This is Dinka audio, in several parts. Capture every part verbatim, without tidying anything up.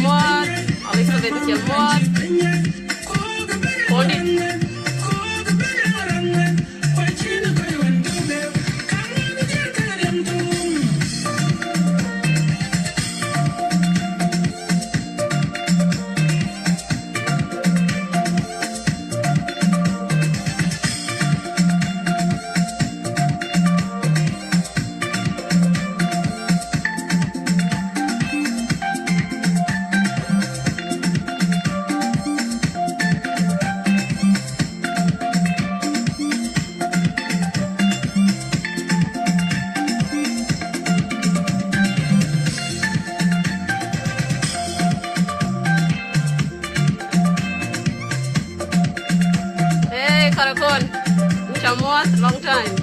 Muɔ̈th, Elizabeth cï muɔ̈th. Kɔndït. Hey, Karakon, we shall muɔ̈th long time.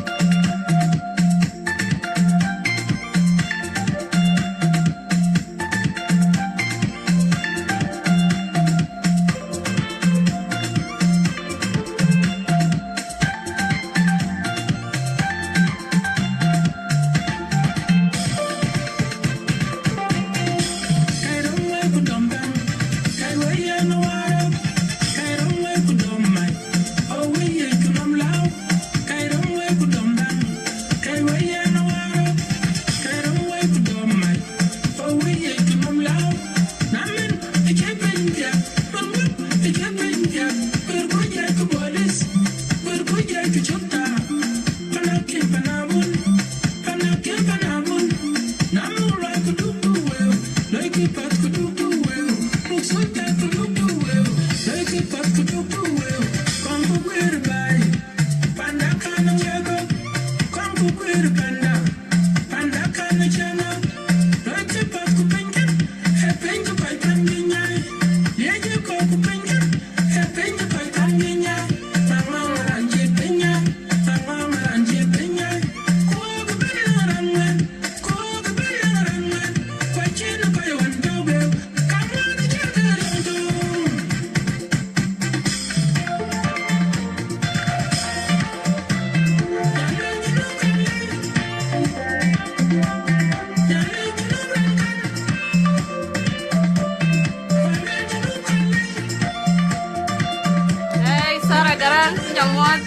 Hey, Sarah Garang, we shall muɔ̈th.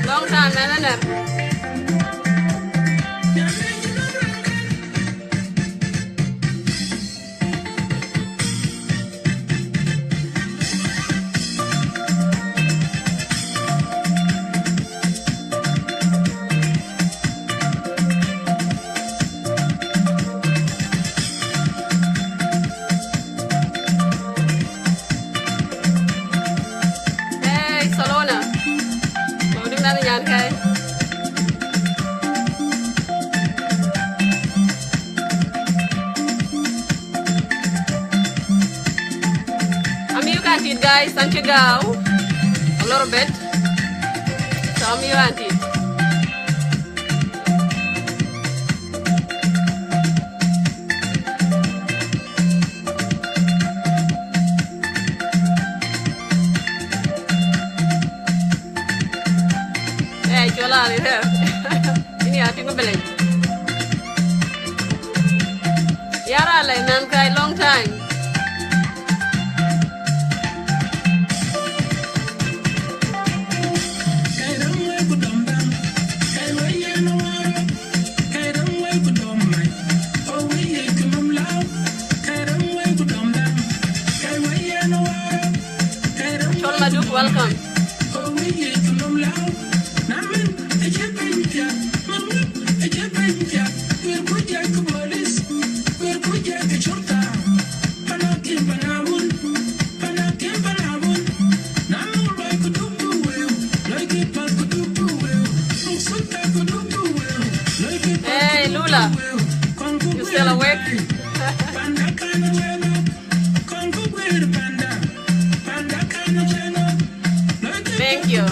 Long time, man, man. Hey, Salona. Salona, man, nyan kai. Amiu kan tit, guys, an cï gääu a little bit. So amiu kan tit. Eh, cola ni her. Ini ati ko beleng. Yara le nan kai long time. Chol Maduk, welcome. Hey, Lula, you still awake? Thank you.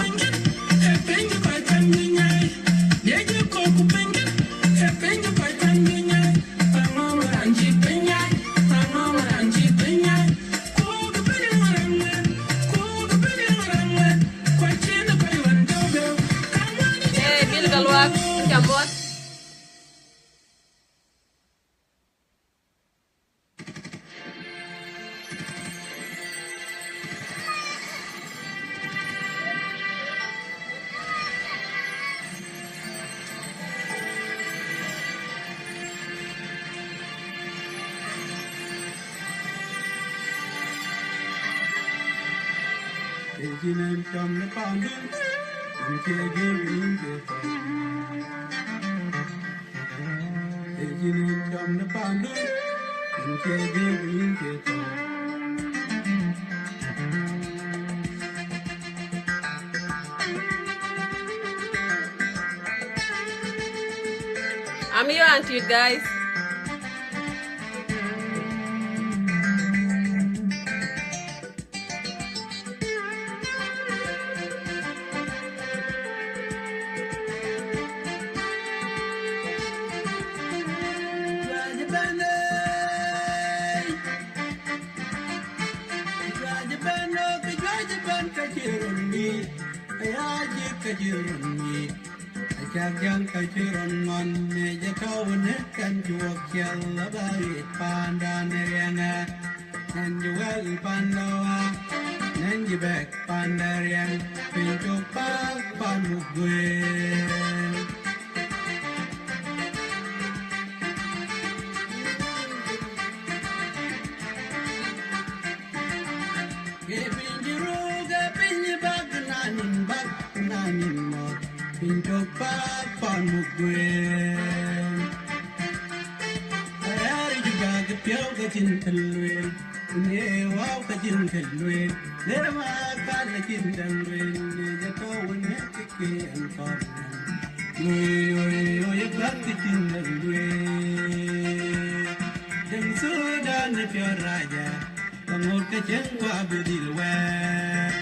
Hey, Bill Galwak, we shall muɔ̈th. I'm your auntie, guys. Acak jäŋ ka cï rɔt ŋɔn, në jɛ tɔ̈u në kɛn cï wok ciɛl, abä ɣet paandan ë riɛŋë. Nɛn jï wɛl panda wa, nɛn jï bɛ̈k panda riɛŋ, piny cök paak pan muk guëër. Ke piny cï ruk, ke piny cï bäk, na nïn bäk, na nïn mɔ̈k, piny tök bäk pan muk guëër. Ayär cï bäk piɔ̈u ke cïn kë lueel, ku në wääu ke cïn kë lueel, në ma kan acïn dɛŋ lueel, në jɛ tɔ̈u wën në kë ke ɛn kɔn. Oi, oi, oi, bäk ke cïn dɛŋ lueel. Dɛŋ Thudan ë piɔ̈u raja, ka ŋot ke cieŋ ku abï dhil wɛɛr.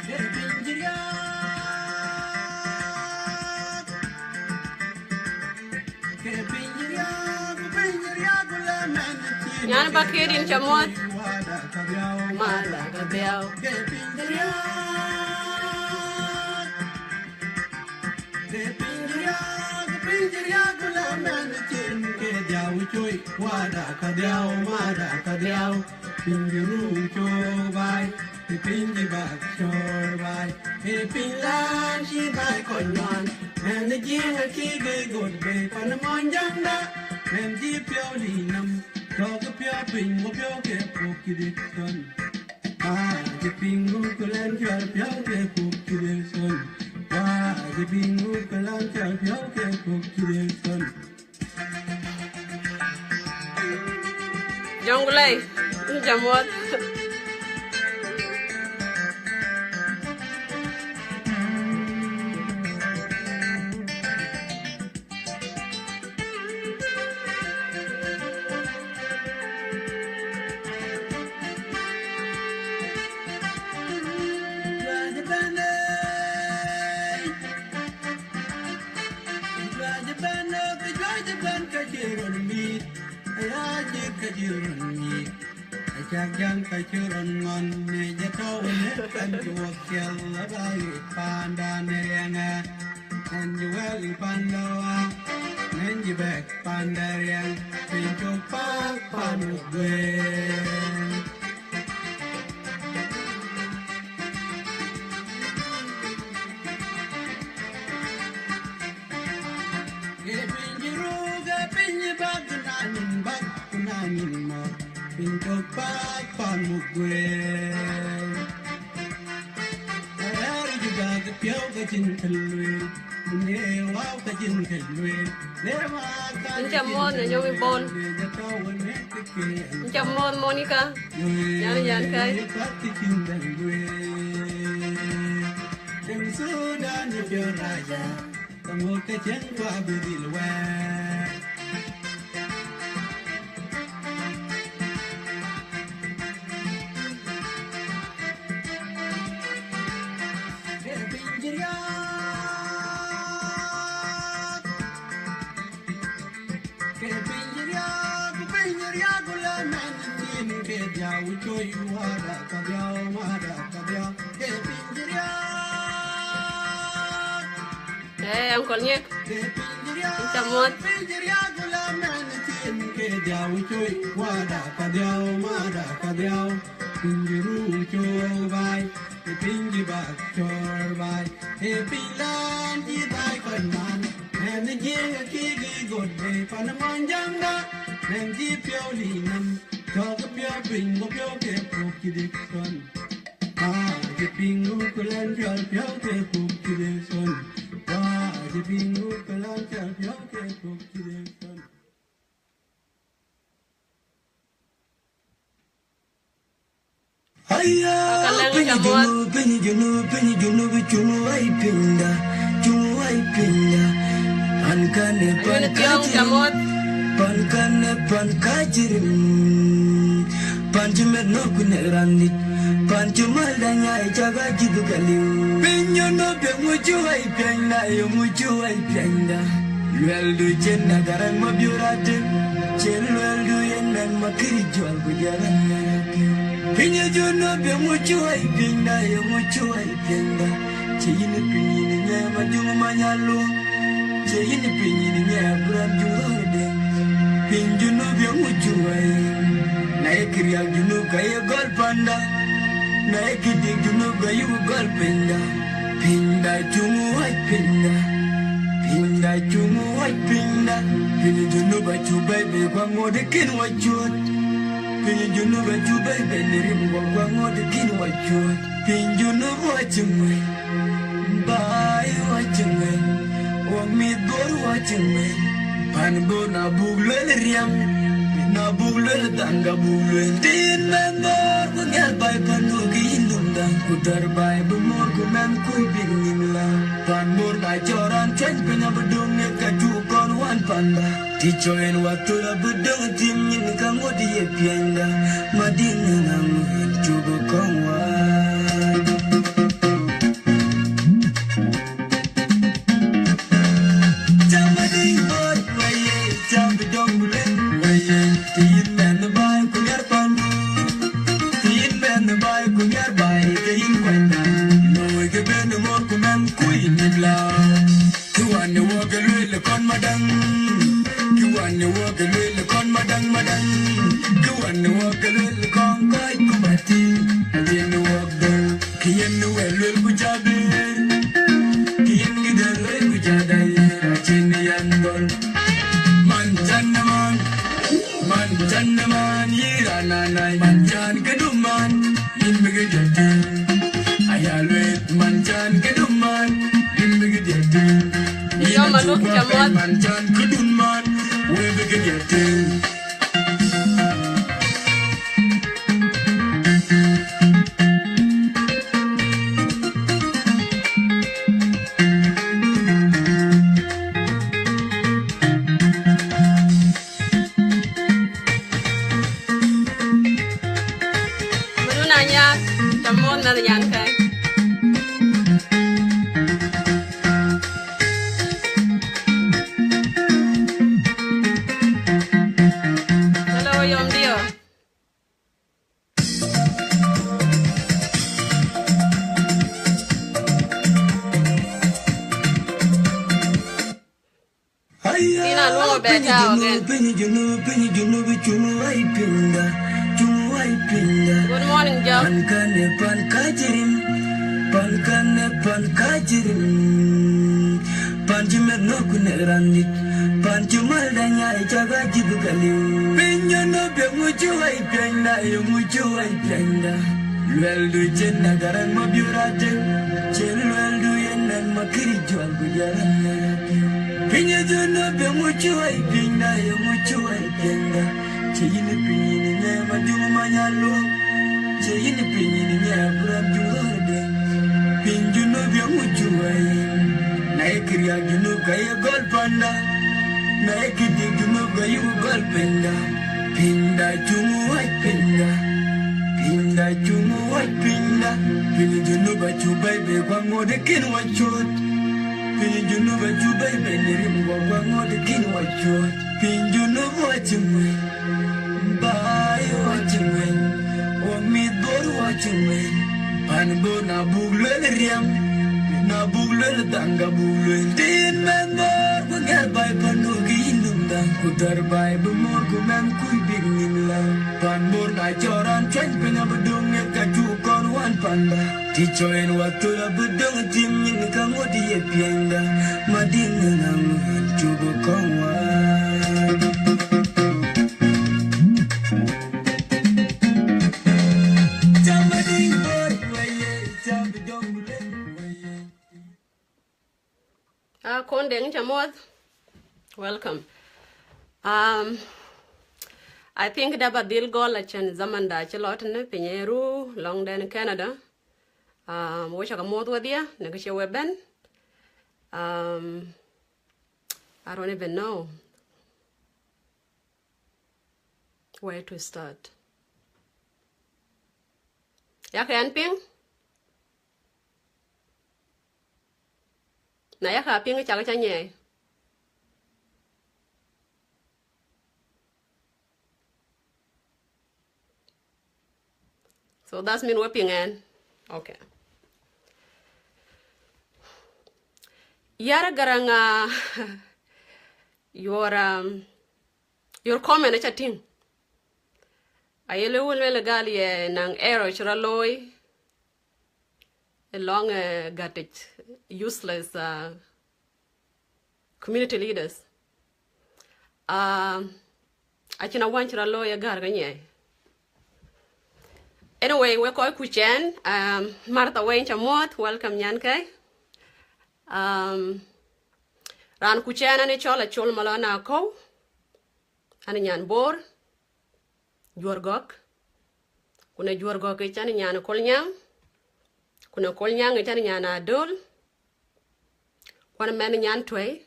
Ke piny cï riääk, ke piny cï riääk, piny cï riääk, ku lɛ mɛn cï Nyan ba kiɛ̈t yïn ca muɔ̈th. Wada ka dhiau, mada ka dhiau. Ke piny cï riääk. Ke piny cï riääk, piny cï riääk, ku lɛ mɛn cin ke dhiau cuɔi, wada ka dhiau, mada ka dhiau. Piny cï ruu cöök baai, ke piny cï bäk cöör baai, ke piny län cï baai kɔc nuan. Mɛn ë jiëëŋ acï ke göt bei pan ë mony jäŋda, mɛn cï piɔ̈u dï nɔm, cɔk piɔ̈u piny, wo piɔ̈u ke puk cï dït thön. Ba jɛ piŋ ruk lɛn cuɛl piɔ̈u ke puk cï dhil thön. Ba jɛ piŋ ruk lɛn cuɛl piɔ̈u ke puk cï dhil thön. Jonglei, yïn ca muɔ̈th. Acak jäŋ ka cï rɔt ŋɔn, në jɛ tɔ̈u në kɛn cï wok ciɛl, abä ɣet paandan ë riɛŋë. Nɛn jï wɛl panda wa, nɛn jï bɛ̈k panda riɛŋ, piny cök paak pan muk guëër. Ke piny cï ruu, ke piny cï bäk, na nïn bäk, na nïn mɔ̈k, piny tök bäk pan muk guëër. Rɛ̈ɛ̈r cï bäk piɔ̈u ke cïn kë lueel, ku në wääu ke cïn kë lueel. Në ma kan Yïn ca muɔ̈th në nyɔŋ ë bol. Në jɛ tɔ̈u në kë ke Yïn ca muɔ̈th Monica. Yan yan kai. Ye bäk ke cïn dɛŋ lueel. Dɛŋ Thudan ë piɔ̈u raja. Ka ŋot ke cieŋ ku abï dhil wɛɛr. Ke piny cï riääk, ke piny cï riääk, ku piny cï riääk, ku lɛ mɛn nyin ke dhiau cuɔi, wada ka dhiau, wada ka dhiau. Ke piny cï riääk. Eh, Uncle Nyek. Yïn ca muɔ̈th. Kode pan Mwanjangda, nɛn ki piɔ̈u li nam, cɔk piɔ̈u piny, go piɔ̈u ke puk ci dik thɔn. Ba ci piny, go kulan piɔl piɔ̈u ke puk ci dik thɔn. Ba ci piny, go kulan piɔl piɔ̈u ke puk ci dik thɔn. Aya, piny Junub, piny Junub, piny Junub, cuŋ wai pinyda, cuŋ wai pinyda. Pan kane, pan kacirim, pan kane, pan kacirim. Pan cï mɛt nɔ̈k ku nɛk randit, pan cï malda nyai cak ajïth ka liu. Piny Junub, yeŋu cï wai pinyda, yeŋu cï wai pinyda. Luɛldu cïn na garaŋ ma biur atem, cïn luɛldu yen nɛn ma kiri juɔl ku jaraŋ nɛn atem. Piny Junub, yeŋu cï wai pinyda, yeŋu cï wai pinyda. Cï yïn piny yïn nyɛ ma juŋ ma nyalu, cï yïn piny yïn nyɛ Abraham juŋ rɔ̈ɔ̈rde. Piny Junub, yeŋu cï wai, na ye kiriak Junub ka ye gɔl panda, na ye kidik Junub ka yuku gɔl pinyda. Pinyda cuŋ wac pinyda, pinyda cuŋ wac pinyda. Piny Junub acuk bɛ̈i bei ku aŋoot ë kën wac cuɔt. Piny Junub acuk bɛ̈i bei në rim guɔk ku aŋoot ë kën wac cuɔt. Piny Junub wac cï ŋuɛ̈n, baai wac cï ŋuɛ̈n, wok mïth Bor wac cï ŋuɛ̈n. Pan Bor na buk luel riɛm, na buk luel dhaŋ ka buk luel. Të yïn mɛnh Bor ku nhial baai panu ke yïn dhum dhaŋ, ku tɔ̈r baai bï mor ku mɛnh kuc bïk nïm la. Pan Bor na cɔɔr raan cuany piny abï döŋ ŋiɛth ka cuk kɔn wan panda. Të cɔk en wathur abï döŋ tim nyin ka ŋot ye piɛnyda, madïn ŋaŋ cuk kɔn wan. Cam adï Bor weye, cam bï döŋ ku lëŋ weye. Të yïn mɛnh baai ku nhial pan, të yïn mɛnh baai ku nhial baai, të yïn kuanyda. Looi ke ben mor ku mɛnh kuc nïm la. Kë wän ë wok ë lueel ë kɔn madäŋ, kë wän ë wok ë lueel ë kɔn madäŋ madäŋ, kë wän ë wok ë lueel ë kɔn kɔc ku bati, acïn ë wok dhöl. Kë yen ë wek lueel ku ca bï, kë yen kë dɛ̈t lueel ku ca dai, acïn ë yɛn dhöl. Man can ë man, man can ë man, yï raan anai, man can këdu man. Yïn bï kë jɔt tïŋ. Aya lueth man can këdu man. Yïn bï kë jɔt tïŋ. Yïn Yom acuk Maluk kuɔth Jamot. Man can këdun man. We bï kë jɔt tïŋ. Madun Anyaar, ca muɔ̈th Nhialic an kɛ̈i. Hello, Yom Dio. Aya, piny Junub, piny Junub, piny Junub, cuŋ wai pinyda, cuŋ wai pinyda. Good morning, Joe. Pan kane, pan kacirim, pan kane, pan kacirim. Pan cï mɛt nɔ̈k ku nɛk randit, pan cï malda nyai cak ajïth ka liu. Piny Junub, yeŋu cï wai pinyda, yeŋu cï wai pinyda. Luɛldu cïn na garaŋ ma biur atem, cïn luɛldu yen nɛn ma kiri juɔl ku jaraŋ nɛn atem. Piny Junub, yeŋu cï wai pinyda, yeŋu cï wai pinyda. Cï yïn piny yïn nyɛ ma juŋ ma nyalu, cï yïn piny yïn nyɛ Abraham juŋ rɔ̈ɔ̈rde. Piny Junub, yeŋu cï wai, na ye kiriak Junub ka ye gɔl panda, na ye kidik Junub ka yuku gɔl pinyda. Pinyda cuŋ wac pinyda, pinyda cuŋ wac pinyda. Piny Junub acuk bɛ̈i bei ku aŋoot ë kën wac cuɔt. Piny Junub acuk bɛ̈i bei në rim guɔk ku aŋoot ë kën wac cuɔt. Piny Junub wac cï ŋuɛ̈n, baai wac cï ŋuɛ̈n, wok mïth Bor wac cï ŋuɛ̈n. Pan Bor na buk luel riɛm, na buk luel dhaŋ ka buk luel. Të yïn mɛnh Bor ku nhial baai panu ke yïn dhum dhaŋ, ku tɔ̈r baai bï mor ku mɛnh kuc bïk nïm la. Pan Bor na cɔɔr raan cuany piny abï döŋ ŋiɛth ka cuk kɔn wan panda. Ti cɔɔl waktu la bi döŋ tim nyin ka ŋot ye piɛŋda, ma diŋ na ŋuɛn cubu kɔŋ wa. Cam ma diŋ bɔt weye, cam bi döŋ leng weye. Ah, Kɔn Deŋ, ca muɔ̈th. Welcome. Um, I think da ba dhil gɔl acïn zaman da cï lɔ tënë piny ë ru lɔŋden Canada. Um, wo ca ke muɔ̈th wedhie në kë cï we bɛ̈n. Um, I don't even know where to start. Yakë ɣɛn piŋ? Na yakë piŋ, cakë ca nyiɛɛi. So that's mean we piŋ ɣɛn. Okay. Yar Garaŋ, uh, your, um, your comment aca tïŋ. Aye lueel, lueel gal ye naŋ error cï rɔt looi. Along, uh, gät yic, useless, uh, community leaders. Um, acïn awäny cï rɔt looi ë gäär ke nyiɛɛi. Anyway, we kɔc ku cɛn, um, Martha Wayne ca muɔ̈th, welcome nyankɛ̈i. Um, raan ku cɛn an ë cɔl Acol Malɔn Akɔ̈u, an ë nyan Bor, Juɔr Gɔ̈k. Ku në Juɔr Gɔ̈k yic an ë nyan Kolnyaŋ. Ku në Kolnyaŋ yic an ë nyan Adöl. Ku an mɛn nyan Tuɛi,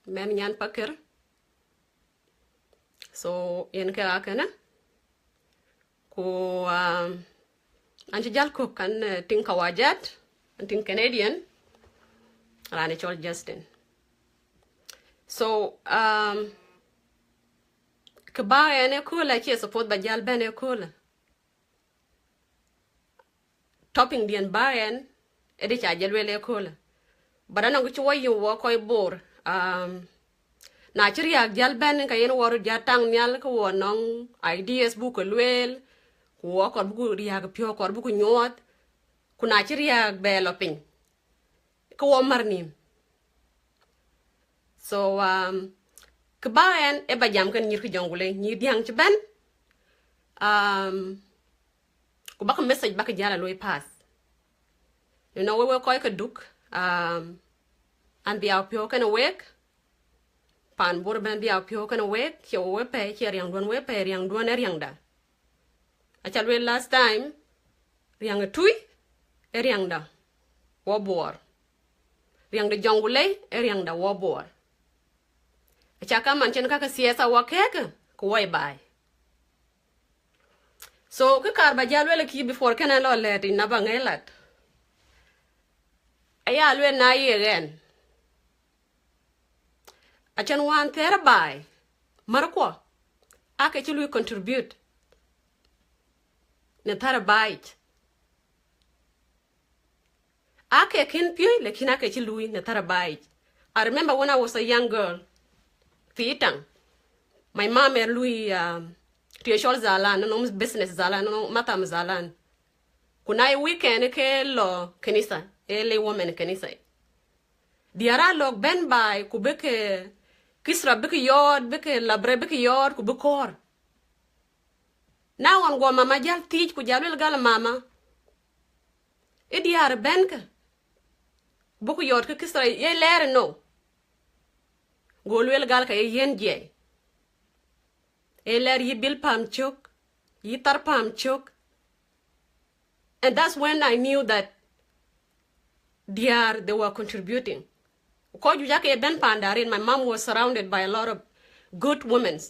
mɛn nyan Pakër. So, yen ke aa kënë. Ku, um, an cï jäl kök kan, eh, tiŋ kawajat, an tiŋ Canadian, raan ë cɔl Justin. So, um, kë bä ɣɛn ëköölë acie suppose ba jäl bɛ̈n ëköölë. Topic diɛn bä ɣɛn, ë dï ca jël lueel ëköölë. But anɔŋ kë cï wɔ yïn wɔ kɔc Bor, um, na cï riääk jäl bɛ̈n, ke yen wɔ röt jäl taŋ nhial, ke wɔ nɔŋ ideas buk ke lueel, ku wɔ kɔɔr buku riääk piɔ̈u, kɔɔr buku nyuɔɔth, ku na cï riääk bɛ lɔ piny, ke wɔ mär nïïm. So, um, kë bä ɣɛn ë ba jam kën nyïïr kë Jɔŋgulei, nyïïr diäŋ cï bɛ̈n, um, ku bakë message bakë jäl a looi pass. You know, we, we kɔc ke Duk, um, an bï a piɔ̈u kënë wek, paan Bor bɛ̈n bï a piɔ̈u kënë wek, cie we, we pɛ̈i, cie riäŋduɔ̈n we pɛ̈i, riäŋduɔ̈n ë riäŋda. Aca lueel last time, riäŋ ë Tui ë riäŋda wɔ Bor. Riäŋ de Jɔŋgulei ë riäŋda wɔ Bor. Aca kaman cïn ka ke siasa wɔ kek, ku wɔ ë baai. So, kë kaar ba jäl lueel kï before kënë lɔ lɛ̈ɛ̈t yic na ba ŋɛi lat. Aya lueel na ye ɣɛn. Acïn wään thɛɛr baai, märkuɔ, ake cï lui contribute në thäär baai yic. Ake kën piööc, lakin ake cï lui në thäär baai yic. I remember when I was a young girl, fi Itaŋ, my mom ë lui, um, tiɛ cɔl zalan, nɔŋ business zalan, nɔŋ matham zalan. Ku na ye weekend ke lɔ kanitha, ë lëu women kanitha. Diäär aa lɔ̈k bɛ̈n baai, ku bïkë kisra bïkë yɔɔt, bïkë labre bïkë yɔɔt, ku bï kɔɔr. Na ɣɔn guɔ mama jäl thiic, ku jäl lueel gal, mama, ë diäär bɛ̈nkë, bïkë yɔɔt ke kisra, ye lɛɛr ënou? Go lueel gal, ka ye yiɛ̈n jiɛi. Ë lɛɛr yï bil pam cök, yï thar pam cök. And that's when I knew that diäär, they were contributing. Kɔc juëc aake bɛ̈n paanda rin, my mom was surrounded by a lot of good women,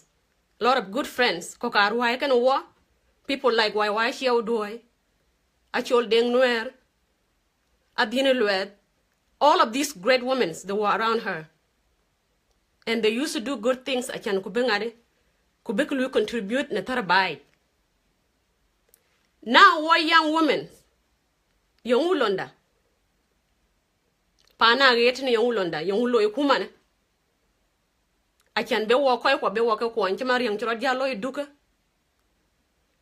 a lot of good friends. Kɔc ka ruääi kënë wɔ, people like Wai Wai Ciɛu Duɔi, Acol Deŋ Nuɛɛr, Adhiën Luɛɛth, all of these great women, they were around her. And they used to do good things, acän ku bï ŋadï, ku bïkë lui contribute në thäär baai yic. Now, wɔ young women, yeŋö londa? Paan aɣet tënë, yeŋö londa? Yeŋö loi kumanë? Acän bï wɔ kɔc kuɔ, bï wɔ ke kuɔny, cï man riäŋ cï rɔt jäl looi Dukë.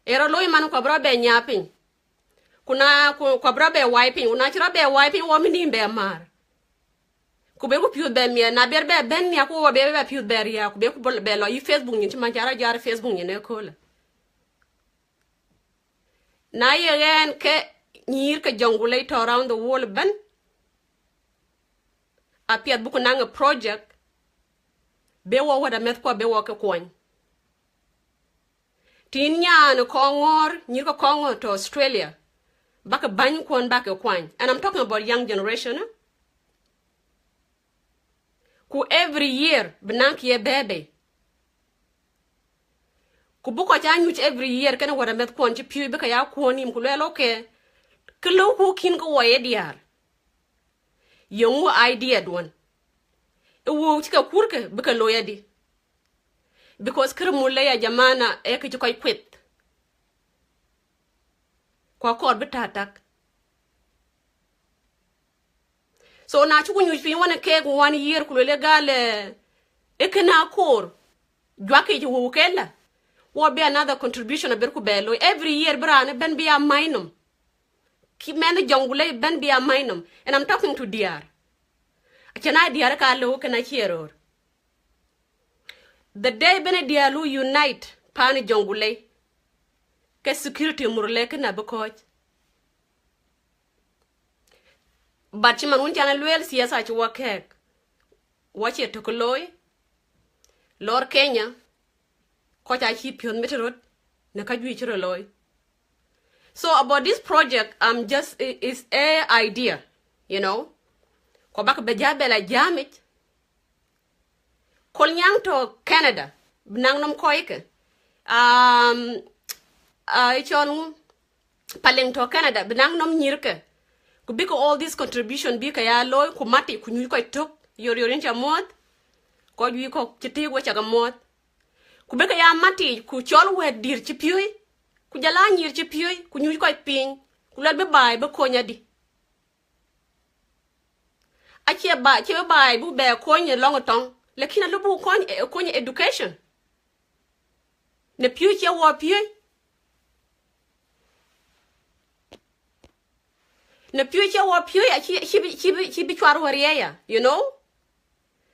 Ë rɔt looi man kuɔ bï rɔt bɛ nyaai piny. Ku Ku na ku, ku abï rɔt bɛ wai piny, ku na cï rɔt bɛ wai piny, wɔ mï nïïm bɛ määr. Ku be ku piöth bɛ miɛt, na ber bɛ bɛ̈n nhiak, ku wɔ be bɛ piöth bɛ riääk, ku be ku bɔl bɛ lɔ yï Facebook nyin cï man cä rɔt jar Facebook nyin ëköölë. Na ye ɣɛn ke nyïïr ke Jonglei tɔ̈ around the world ëbɛ̈n, apiɛth buk naŋ ë project, be wɔ wɛ̈t amɛ̈thkuɔ be wɔ ke kuɔny. Tïn nyan ë Kɔŋɔ̈ɔ̈r, nyïïr ke Kɔŋɔ̈ɔ̈r tɔ̈ Australia, bäk bänykuɔn bäk ke kuany. And I'm talking about young generation, eh? Ku every year bï naŋ kë ye bɛ̈ɛ̈i bei. Ku bï kɔc aa nyuc every year, kënë wɛ̈t amɛ̈thkuɔn cï piööc bï ke ya kuɔ̈n nïïm, ku luɛɛl, okay, kë lëuku kïn ke wɔ ye diäär. Yeŋö idea duɔ̈n? Ë wëu cï ke kurkë bï ke looi adï? Because kërë mul ya jamana ee kë cï kɔc kueth. Ku akɔɔr bï tääu tak. So na cuk nyuc piny wën ë keek one year, ku lueel ë gal, eh, ë kënë akoor, juakic wëu këlä, wɔ bï another contribution abï ku bɛ looi. Every year bï raan ëbɛ̈n bï ya mac nɔm. Kï mɛnh ë Jonglei ëbɛ̈n bï ya mac nɔm. And I'm talking to diäär. Acïn a diäär ka lëu kënë acie röör. The day bï diäär lu unite paan ë Jonglei, ke security Murle kënë abï kɔ̈ɔ̈c. But cï man wun can lueel, siasa acï wɔ kɛ̈ɛ̈k. Wɔ cie tök looi. Lɔɔr Kenya, kɔc acï piɔ̈th mit röt në ka juëc cï röt looi. So about this project, I'm just, i- it's a idea, you know. Ku bäk bɛ ja bɛ la jamic. Kolnyaŋ tɔ̈ Canada, bï naŋ nɔm kɔckë. Um, uh, ë cɔl ŋu? Paleŋ tɔ̈ Canada, bï naŋ nɔm nyïïrkë. Ku bï ke all this contribution bï ke ya looi, ku matic, ku nyuc kɔc tök. Yor yor yïn ca muɔ̈ɔ̈th. Kɔc juëc kɔ̈k cï tëëk we ca ke muɔ̈ɔ̈th. Ku bï ke ya matic, ku cɔl wɛ̈t dït cï piööc, ku jɔl a nyïïr cï piööc, ku nyuc kɔc piny, ku luɛl bï baai bï kony adï. Acie ba, cie baai buk bɛ kony ë lɔŋ ë tɔŋ, lakin alë buk kony, eh, kony education. Në piööc cie wɔ piööc. Në piööc cie wɔ piööc, acie, ci bï, ci bï, ci bï cuar wär ye ya, you know?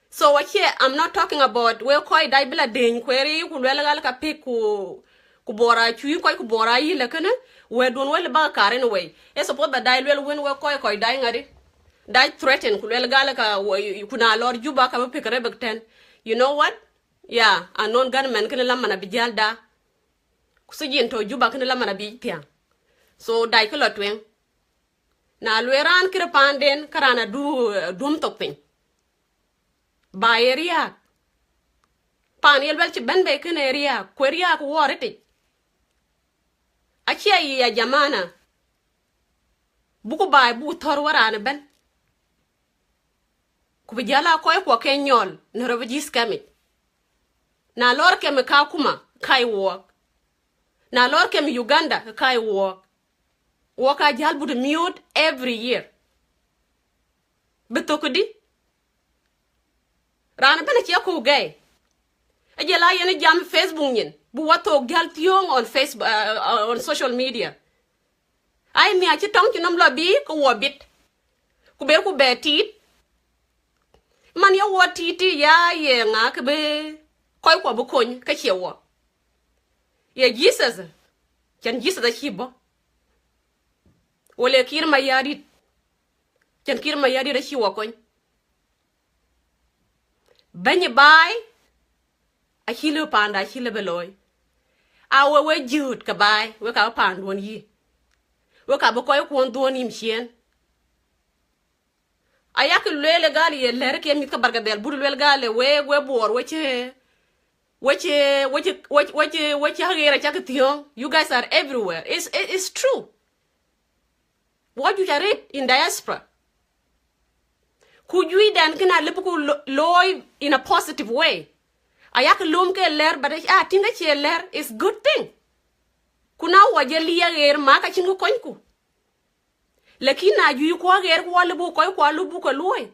So acie, I'm not talking about we kɔc dac bï la deny kueer yic, ku luɛl gal ka pik, ku, ku bɔɔr a cuï kɔc, ku bɔɔr a yï lë kënë, wɛ̈tduɔ̈n wël bä kaar anyway. Ë suppose ba dac luɛl wën we kɔc, kɔc dac ŋadï. Dac threaten, ku luɛl gal ka, ku na lɔr Juba ka bï pik rɛbek tɛ̈n. You know what? Yeah, unknown gunman kënë la man abï jäl da. Ku thijin tɔ̈ Juba kënë la man abï thiäŋ. So dac kë lɔ tueŋ. Na lueel raan kërë paanden, ke raan adu, eh, duɔ̈m thok piny. Ba ye riääk. Paan ye luɛl cï bɛ̈n bei kënë ë riääk, ku ë riääk wɔ rëtic. Acie yic ya jamana. Buku baai buk thɔ̈r wä raan ëbɛ̈n. Ku bï jäl a kɔc kuɔ ke nyɔl në refugees camp yic. Na lɔr kem ë Kakuma, ka ye wɔɔk. Na lɔr kem ë Uganda, ka ye wɔɔk. Wɔɔk aa jäl but miööt every year. Bï thök këdï? Raan ëbɛ̈n acie kɔ̈u gɛi. Ë jɔl a yen jam Facebook nyin, bï wɔ thok jäl thiöŋ on Facebook, uh, uh, on social media. Ai, miäk cï tɔŋ cï nɔm lɔ bï, ke wɔ bit. Ku ber ku bɛ tiit. Man ye wɔ tiit, ya ye ŋa kë bï kɔc kuɔ bï kony, ke cie wɔ. Ye Jesus, cɛn Jesus acï bɔ̈. Wala Kiir Mayardit, cɛn Kiir Mayardit acï wɔ kony. Bɛ̈ny baai, acï lëu paanda, acï lëu bï looi. A we, we jööt ke baai, we ka bï paanduɔ̈n yï. We ka bï kɔc kuɔn dhuɔ̈n nïïm ciëën. Ayak lueel ë gal ye lɛ̈r ke mïth ke Barkadhɛl, but lueel gal ë we, we Bor, we cï, we cï, we cï, we cï, we cï, we cï aɣeer acak thiöŋ. You guys are everywhere. It's, it- it's true. Wɔ juëc arëët in diaspora. Ku juëcdan kënë alëu bï ku lo- looi in a positive way. Ayak lööm ke lɛ̈r, but a tïŋ ke cie lɛ̈r, it's good thing. Ku na wɔ jɔl yï aɣeer, ma ka cïn kë konyku. Lakin na juëc kuɔ aɣeer, ku wɔ lëu buk kɔc kuɔ lëu buk ke luɔ̈i.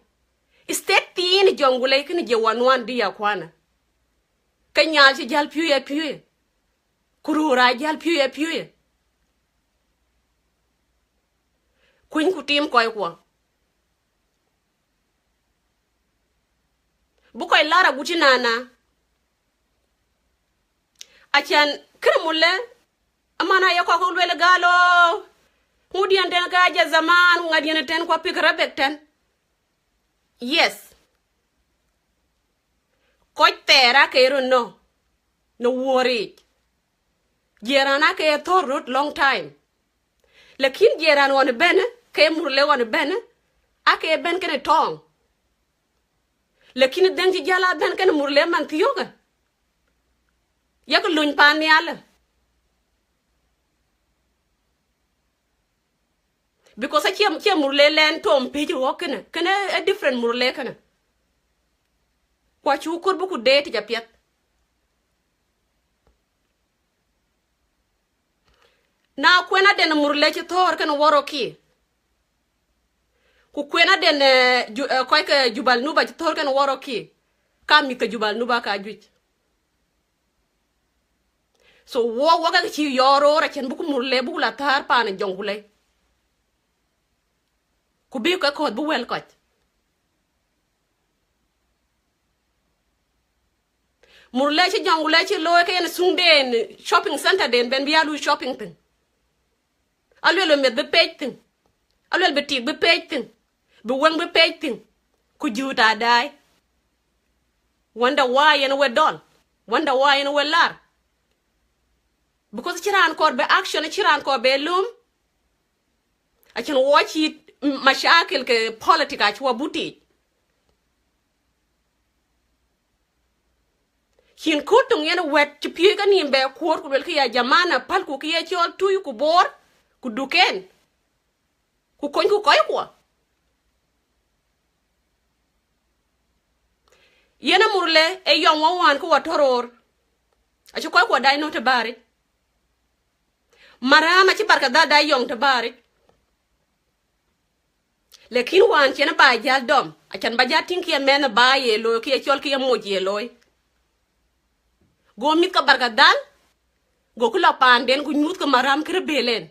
State thiin Jonglei kënë je wɔ nuan dï ya kuana. Ke nyaal cï jäl piööc ya piööc. Ku röör aa jäl piööc ya piööc. Kuny ku tim kɔc kuɔ. Bï kɔc lar agut cï nana. Acän kërë Murle, aman aye kɔk luel gal o, ŋudiɛn tɛn ka jɛ zaman, ŋadiɛn tɛn kua pik rɛbek tɛn. Yes. Kɔc thɛɛr ake röt nɔ, në wuɔ̈ric. Jiɛɛr raan ake thɔ̈r röt long time. Lakin jiɛɛr raan ɣɔn bɛ̈n, ke Murle ɣɔn bɛ̈n, ake bɛ̈n kënë tɔɔŋ. Lakin dhëŋ cï jäl a bɛ̈n kënë Murle man thiökë. Yak luny paan nhialë. Because acie, cie Murle lɛn tom page ɣɔ̈k kënë. Kënë a different Murle kënë. Kua cu kor bï ku deet tic apiɛth. Na kuen aden Murle cï thɔ̈r kënë Warok ki. Ku kuen aden, eh, ju-, eh, kɔc ke Jubal Nuba cï thɔ̈r kënë Warok ki. Ka mïth ke Jubal Nuba ka juëc. So, wɔ, wɔ ke cï yɔɔr roor acïn buk Murle buk la thäär paan ë Jɔŋkulei. Ku bï ke kɔ̈th bï wɛl kɔc. Murle cï Jɔŋkulei cï looi ke yen suŋden, shopping center den ben bï a lui shopping thïn. Aluel bï meth bï pec thïn. Aluel bï tik bï pec thïn. Bï weŋ bï pec thïn. Ku juut aa daai. Wonder why yen we dɔl. Wonder why yen we lar. Because cï raan kɔɔr bï action, cï raan kɔɔr bï lööm. Acïn wɔ cï mashakil ke politic acï wɔ butic. Cïn kööl töŋ yen wɛ̈t cï piööc ke nïïm bɛ kuɔɔr, ku luelkï ya jamana, pälku kë ye cɔl tui ku boor, ku duken, ku konyku kɔckuɔ. Yen Murle ë yɔŋ wɔ wään ke wɔ tɔ̈ roor. Acï kɔckuɔ dac nɔ̈k të bääric. Maram acï Barkadhal dac yɔŋ të bääric. Lakin wään cïn baai jäl dɔm, acän ba jäl tïŋ kë ye mɛnh baai ye looi, kë ye cɔl kë ye moc ye looi. Go mïth ke Barkadhal, gokï lɔ paanden ku nyuuthkï Maram kërë bël en.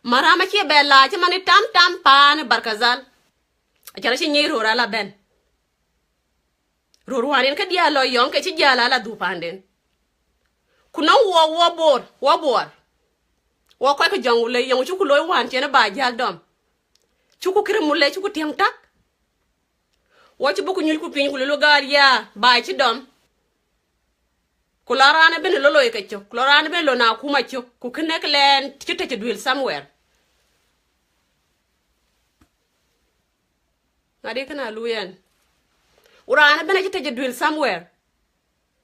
Maram acie bɛ laac cï man ë tam tam paan ë Barkadhal. Acän acï nyic röör ala bɛ̈n. Röör wään yen ke diäär lɔ yɔŋ ke cï jäl ala dhuk paanden. Ku nɔŋ wɔ, wɔ Bor, wɔ Bor. Wɔ kɔc ke Jɔŋkulei yɔŋ cuku looi wään cïn baai jäl dɔm. Cuku kërë Murle cuku tiɛŋ tak. Wɔ cï buk nyuc ku piny ku lulu gaar ya baai cï dɔm. Ku lɔ raan ëbën lɔ loi ke cök, ku lɔ raan ëbën lɔ na akuma cök, ku kënë ke lɛɛn cï tëc duel somewhere. Ŋadï kënë aluui ɛn. Ku raan ëbën acï tëc duel somewhere.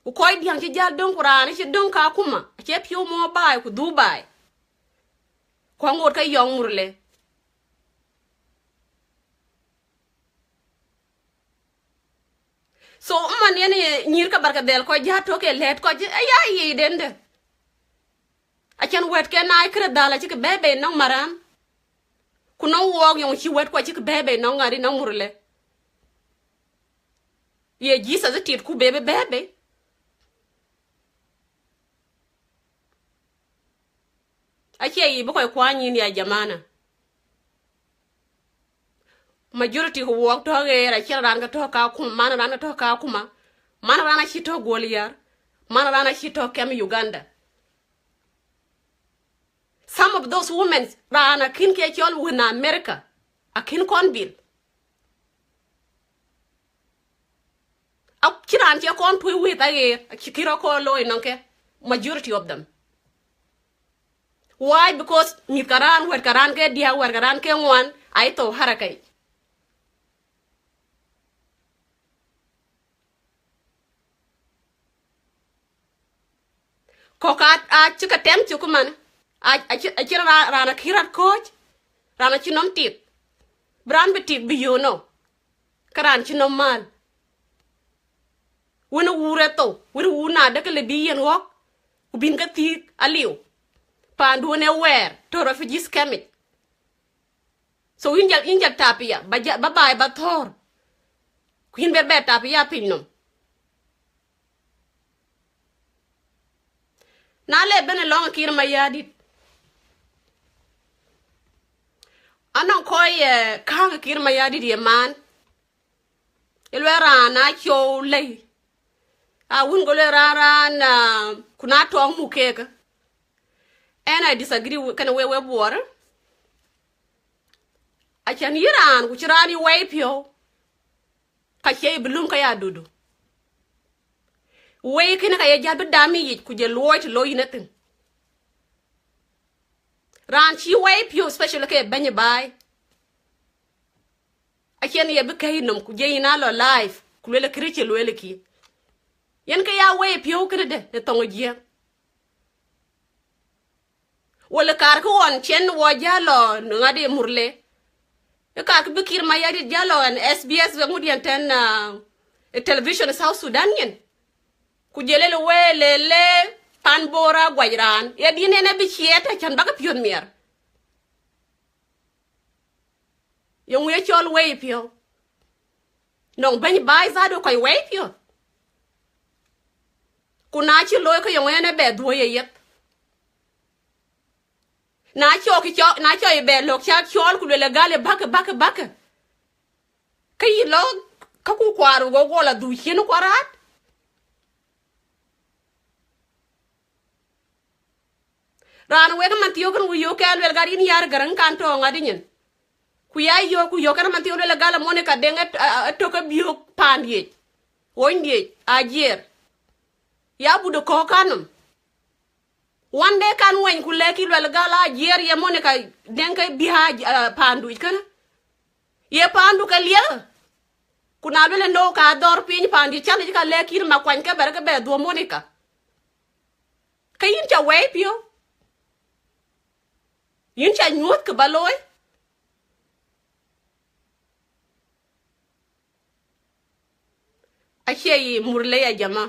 Ku kɔc diäŋ cï jäl döŋ, ku raan acï döŋ ka akuma, acie piɔ̈u mɔ baai ku dhuk baai. Ku aŋoot ke yɔŋ Murle. So, man yen ye nyïïr ke Barkadhal kɔc jäl tök ke lɛ̈ɛ̈t kɔc, aya yic den dë. Acän wɛ̈t ke naai kërë dhal acï ke bɛ̈ɛ̈i bei nɔŋ Maram. Ku nɔŋ wɔɔk yɔŋ cï wɛ̈t kuɔ cï ke bɛ̈ɛ̈i bei nɔŋ ŋadï nɔŋ Murle. Ye Jesus tit ku bï bɛ̈ɛ̈i bei. Acie yic bï kɔc kuany yïn ya jamana. Majority ku wɔɔk tɔ̈ ɣeer, acïn raan ke tɔ̈ ka akuma, man raan ke tɔ̈ ka akuma. Man raan acï tɔ̈ Guɔl Yar. Man raan acï tɔ̈ kɛm Uganda. Some of those women, raan akïn ke cɔl wën America, akïn kɔn bil. Acïn raan cie kɔn tuɔ̈c wëëth aɣeer, acï kï rɔt kɔn looi nɔŋ ke, majority of them. Why? Because mïth ka raan, wɛ̈t ka raan ke diäk, wɛ̈t ka raan ke ŋuan, ai thou haraka yic. Kɔ̈k aa, aa cï ke tɛm cök man, aa, acï, acï raan, raan akï rɔt kɔ̈ɔ̈c, raan acï nɔm tik. Bï raan bï tik bï yöök nɔ, ke raan cï nɔm mal. Wën ë wuur ë thou, wën ë wuur na dëkë le bï yen ɣɔ̈k, ku bïn ke thiëëk aliu. Paanduön ë wɛɛr, tɔ̈ refugees camp yic. So yïn jal, yïn jal tapia, ba ja, ba baai ba thɔ̈ɔ̈r. Ku yïn ber bɛ tapia piny nɔm. Na le bɛ̈n ë lɔŋ Kiir Mayardit, Anɔŋ kɔc, eh, kääŋ Kiir Mayardit ye maan. Ye lueel raan aa cɔu lei. A wun go lueel raan, raan, ah, ku na tɔŋ muk keek. And I disagree with, kënë we, we Buɔɔr. Acän yï raan, ku cï raan yï wɛi piɔ̈u. Ka cie yï bï lum ka ya dudu. Wɛi kënë ka ye jäl bï dam yic, ku je luɔi të looi yïn ethïn. Raan cï wɛi piɔ̈u, especially ke bɛ̈ny baai. Acïn ye bï kɛ̈i nɔm, ku je yïn a lɔ live, ku lueel kërë cï lueel kï. Yen ke ya wɛi piɔ̈u kënë de, në thoŋ Jiëëŋ. Wala kaar kë ɣɔn cen wɔ jäl lɔ në ŋadï Murle. Ë kaar kë bï Kiir Mayardit jäl lɔ ɛn S B S we ŋudiɛn tɛn, ah, ë television South Sudan yen. Ku je lël wee lël le pan Bor aguac raan. Ye dïn en abï ciɛɛt acän bäkë piɔ̈th miɛr. Yeŋö ye cɔl wɛi piɔ̈u? Nɔŋ bɛ̈ny baai zaat ë kɔc wɛi piɔ̈th. Ku na cï looi ke yeŋö en ë bɛ dhuɔ̈i ye yeth? Na cɔk cɔk, na cɔk bɛ lɔ̈k cak cɔɔl ku lueel ë gal ë bäkë, bäkë, bäkë. Ke yï lɔ, ka ku kuaar go guɔ la dhuk cien kuaraat. Raan wek man thiöök kën wï yöök ke luel gat yïn yär Gäräŋ kan tɔ̈ ŋadï nyin. Ku ya yöök, ku yöök kën man thiöök luel gal Monica Deŋ ë, ë, ë tök ë biöök paandiëc. Wonydiëc, ajiër. Ya but ë kɔ̈k kanɔm. Wan de kan weny ku lɛ̈k yï luel gal ajiër ye Monica Deŋ ke biäk, ah, paanduc kënë. Ye paandu ke liɛk. Ku na luel ë nou ka dhɔr piny paandiëc calic ka lɛ̈k yïn ma kuany ke bɛ̈r ke bɛ dhuɔ̈m Monica. Ke yïn ca wɛi piɔ̈u. Yïn ca nyuɔ̈th kë ba looi. Acie yï Murle ya jama.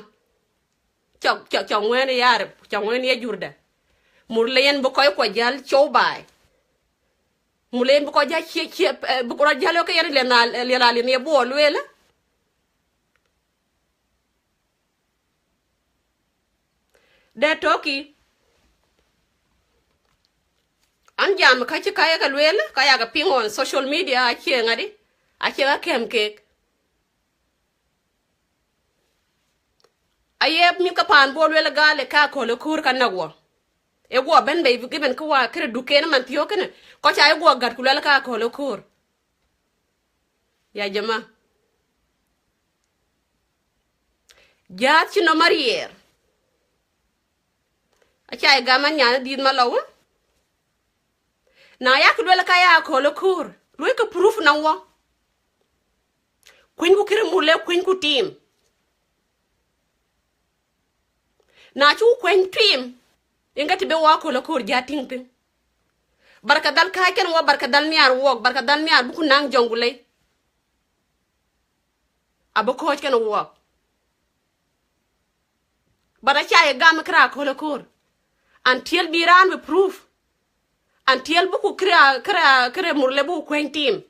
Cɔk, cɔk, cɔk ŋuɛ̈ɛ̈n ë yarëp, cɔk ŋuɛ̈ɛ̈n ye jurdɛ. Murle yen bï kɔc kuɔ jäl cɔu baai. Murle yen bï kɔc jäl cie, cie, eh, bï rɔt jäl ke yen liɛl a, liɛl a liɛl ye buɔ lueel. Dɛ tɔ̈kï, an jam ka cï ka ye ke lueel, ka ya ke piŋ on social media, acie ŋadï, acie ka kɛ̈m keek. Aye mïth ke paan Bor lueel gal ë ka köl ë köör ka näk wɔ. Ë guɔ bɛ̈n bei, given kë wa këde duken man thiöök kënë, kɔc aa ye guɔ gät ku lueel ka köl ë köör. Ya jama. Jaath cï nɔm ariɛɛr. Aca ye gam an nyan dhiëth malɔu. Na yak luel ka ya köl ë köör, luɔikë proof nɔm wɔ. Kuënyku këde Murle, kuënyku tim. Na cuk kuëny tim, yen ke të bï wɔ köl ë köör jäl tïŋ thïn. Barkadhal kääc kën wɔ, barkadhal nhiaar wuɔk, barkadhal nhiaar buku naŋ Jonglei. Abï kɔ̈ɔ̈c kën wuɔk. But aca ye gam kërë aköl ë köör. Until bï raan bï proof. Until buku kërë, kërë, kërë Murle buku kuëny tim.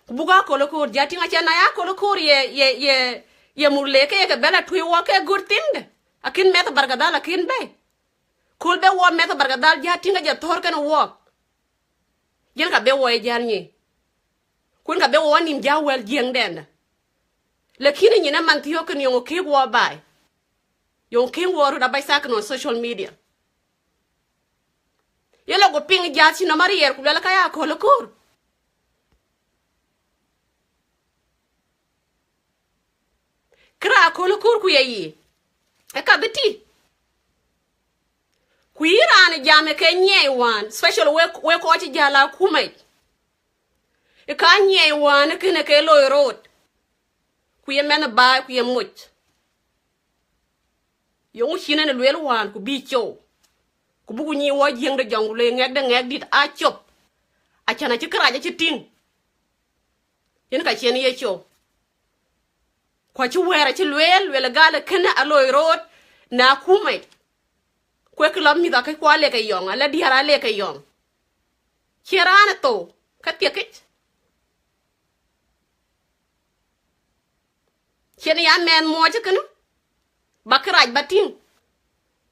Ku buku aköl ë köör jäl tïŋ, acie na ya aköl ë köör ye, ye, ye, ye Murle ke ye ke bɛ̈n la tuëë wɔ ke good thing de. Akën mɛth barkadhal akën bɛ̈i. Kööl bï wɔ mɛth barkadhal jäl tïŋ ke jɔ thɔ̈r kën wuɔk. Yen ka bï wɔ ye jäl nyic. Ku yen ka bï wɔ nïm jäl wɛl Jiëŋdɛn. Lakin nyin ë man thiöök kën yöŋ kek wɔ baai. Yöŋ kek wɔ röt abac thakin on social media. Ye lɔ ku piŋ jaath cï nɔm ariɛɛr ku luel ka ya köl ë köör. Kërë aköl ë köör ku ye yï. Ë ka bï tï. Ku yï raan ë jam ë ke nyiɛɛi wään, special wek, wek kɔc cï jäl akumec. Ë ka nyiɛɛi wään ë kënë ke loi rot. Ku ye mɛnh baai ku ye moc. Yöŋ cïn en lueel wään ku bï cou. Ku buku nyic wɔ Jiëŋ de Jonglei ŋɛk de ŋɛk dït aa cop. Acän acï kërac acï tïŋ. Yen ka cïn ye cou. Ku acï wɛ̈ɛ̈r acï lueel, lueel gal kënë aloi rot në akumec. Kuek lɔ mïth akëc ku alek ke yɔŋ, ala diäär alek ke yɔŋ. Cie raan ë thou, ka thiekic. Cïn ya mɛnh muɔɔc kënë, ba kërac ba tïŋ.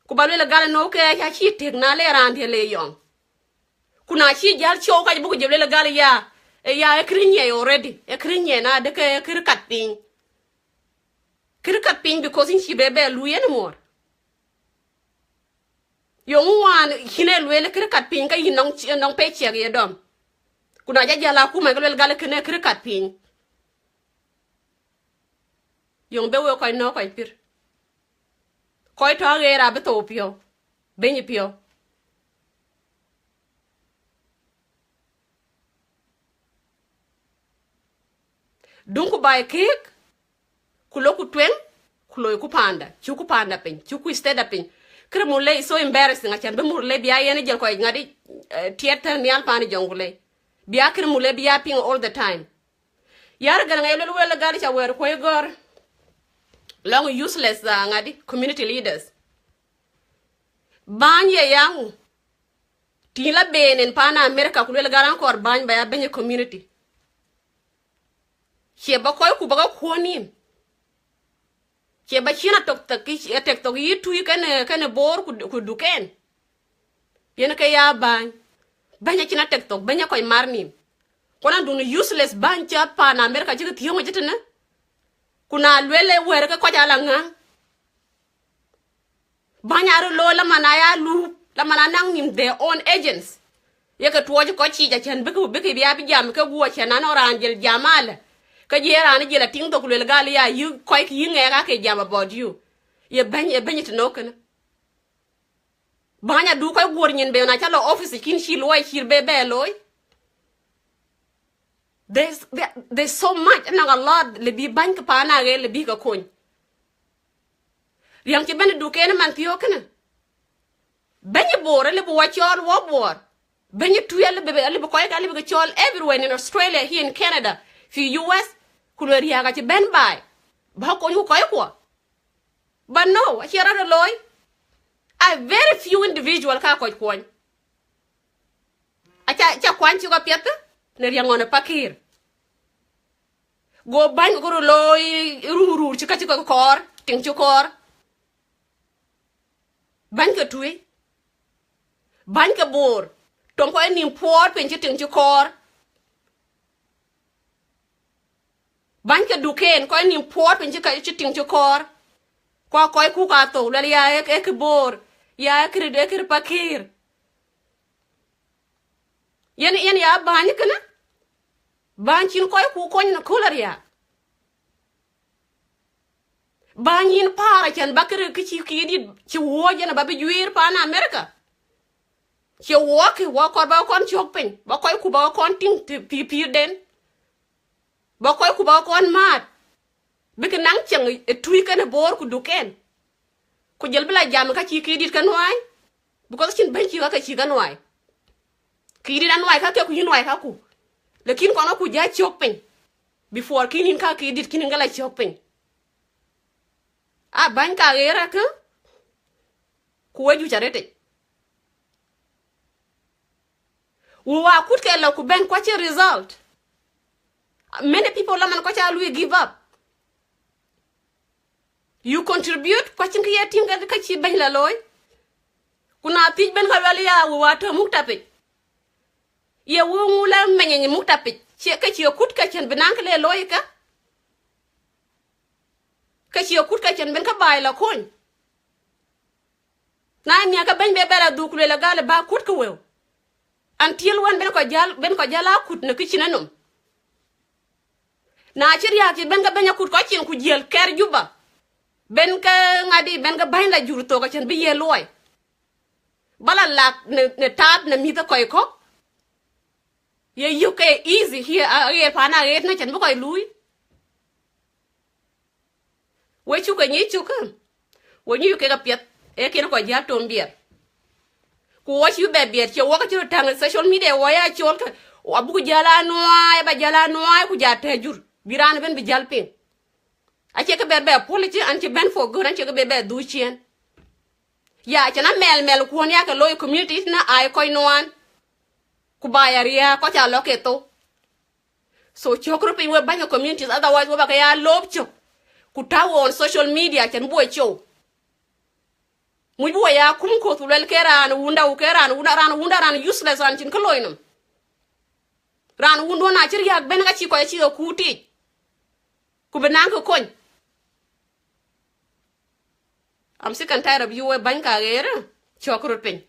Ku ba lueel gal ë nou ke acï tëk na le raan diël le yɔŋ. Ku na cï jäl cɔu kac buk jël lël gal ya, e ya e kër nyiɛɛi already. E kër nyiɛɛi na de ke kër kat piny. Kër kat piny because yïn cï be bɛ luui anymore. Yöŋ wään cïn e lueel kër kat piny ka yïn nɔŋ, nɔŋ paycheck ye dɔm. Ku na ja jäl akuma ke luel gal kënë kër kat piny. Yöŋ be wek kɔc nɔ̈k kɔc pïr. Kɔc tɔ̈ aɣeer abï thou piɔ̈u, beny piɔ̈u. Duŋku baai keek, ku loku tueŋ, ku loiku paanda, cuku paanda piny, cuku state piny. Kërë Murle is so embarrassing, acän bï Murle bï ya yen jël kɔc ŋadi, eh, tiɛt tɛ̈n nhial paan Jonglei. Bï ya kërë Murle bï ya piŋ all the time. Yar gɛl ŋa ye luel wel gal ca wɛɛr kuɔi gɔ̈r. Lɔŋ useless, uh, ŋadi community leaders. Bäny ye yaŋu. Tïŋ la ben en paan America ku luel gal an kɔɔr bäny ba ya bɛ̈ny community. Cie ba kɔc ku ba ke kuɔ̈n nïm. Cie ba cïn atok thok, atek thok yï tui kene, kene boor ku, ku duken. Yen ke ya bäny. Bɛ̈ny acïn atek thok, bɛ̈ny akɔc mar nïm. Ku na dun useless bäny ca paan America cï ke thiöŋ acï tënë. Ku na luel e wɛɛr ke kɔc ala ŋäŋ. Bäny arë looi la man aya lup, la man anaŋ nïm their own agents. Ye ke tuɔɔc kɔc ciic acän bïkï, bïkï bï ya bï jam ke guɔ acän an raan jël jam alë. Ke jël raan jël atiŋ thok luel gal ya yï kɔc kï yï ŋɛɛk ake jam about you. Ye bɛ̈ny, ye bɛ̈ny të nɔ̈k kënë. Bäny adu kɔc guɔ̈r nyin be na ca lɔ office kïn cï luɔi cïr be bɛ looi. There's, there, there's so much, ënɔŋ a lot le bï bäny ke paan aɣeer le bï ke kony. Riäŋ cï bɛ̈n duken man thiöök kënë. Bɛ̈ny boor le bï wa cɔɔl wɔ boor. Bɛ̈ny tuiɛ le bï, le bï kɔc ka le bï ke cɔɔl everywhere in Australia, here in Canada, fi U S, ku le riääk acï bɛ̈n baai. Ba kony ku kɔc kuɔ. But no, acie rɔt looi. A very few individual ka kɔc kuɔny. Aca, aca kuany cï kɔc piɛth në riäŋ ɣɔn ë pakïr. Go bäny ke kɔɔr looi rur rur cï ka cï kɔc kɔɔr, tiŋ cï kɔɔr. Bäny ke tui. Bäny ke boor. Tɔŋ kɔc nïm puɔɔr piny cï tiŋ cï kɔɔr. Bäny ke duken, kɔc nïm puɔɔr piny cï ka, cï tiŋ cï kɔɔr. Ku a kɔc kuk a thou, luɛl ya e, e kë boor, ya e kë, e kë pakïr. Yen, yen ya bäny kënë, bäny cïn kɔc kuk kony në köl ariääk. Bäny yïn paar acän ba kërë kë cï kï dït cï wuɔ̈ɔ̈c yen aba bï juiir paan America. Cie wuɔɔk kï, wɔ kɔɔr ba kɔn cök piny, ba kɔc ku ba kɔn tiŋ të pïïr pïïrden. Ba kɔc ku ba kɔn maat. Bïkï naŋ cieŋ ë tui kenë boor ku duken. Ku jël bï la jam ka cï kï dït ke nuai. Because cïn bɛ̈ny cï ka ke cï ke nuai. Kï dït anuai ka ke ku yïn nuai ka ku. Lakin kɔn ku ja cök piny. Before kïn yïn ka kï dït kïn yïn ke la cök piny. A bäny ka ɣeer akë. Ku we juc arëtic. Wëu akut ke lɔ ku bɛ̈n ku acïn result. Many people la man kɔc aa lui give up. You contribute ku acïn kë ye tïŋ ke ka cï bɛ̈ny la looi. Ku na thiëc bɛ̈n ka luɛl ya wëu atɔ̈ muk tapic. Ye wëu ŋu la meny muk tapic? Cie ke cie kut ke cïn bï naŋ kë le looi ke? Ke cie kut ke cïn bïn ke baai la kony. Na nhiäk ke bɛ̈ny be bɛ la dhuk lueel agal ba kut ke wëu. Until wën ben kɔc jäl, ben kɔc jäl akut në kë cïn enɔm. Na cï riääk cï ben ke bɛ̈ny akut kɔc cin ku jiël kɛr Juba. Ben ke ŋadi, ben ke bäny la jur thok acïn bï ye luɔi. Ba la lak në, në taap në mïth ë kɔc kɔ̈k. Ye yök ke easy here, aɣeer paan aɣeer në cïn bï kɔc luui. We cuk ke nyic cuk kä. We nyuc kek apiɛth, ee kën kɔc jäl tom biɛt. Ku wɔ cï bɛ biɛt, cie wɔ ke cï röt täŋ ë social media, wɔ ya col ke, abuk jäl anuaai, ba jäl anuaai, ku ja tɛ̈ jur, bï raan ëbën bï jäl piŋ. Acie ke bɛ bɛ apology, an cï bɛ̈n for good, an cie ke bɛ bɛ dhuk ciëën. Ya, cïn amɛl mɛl kuɔn ya ke looi community na ai kɔc nuan. Ku ba ya riääk, kɔc ca lɔ ke thou. So cök röt piny we bäny ke communities, otherwise we ba ke ya lop cök. Ku tääu on social media cän buɔi show. Muc bï wɔ ya kum koth, ku luel ke raan wunda, ku ke raan wunda, raan wunda, raan useless, raan cïn kë loi nɔm. Raan wunduɔn acï riääk bɛ̈n ka cï kɔc acï ke kuut yiic. Ku bï naŋ kë kony. I'm sick and tired of you, we bäny ka ɣeer, cɔk röt piny.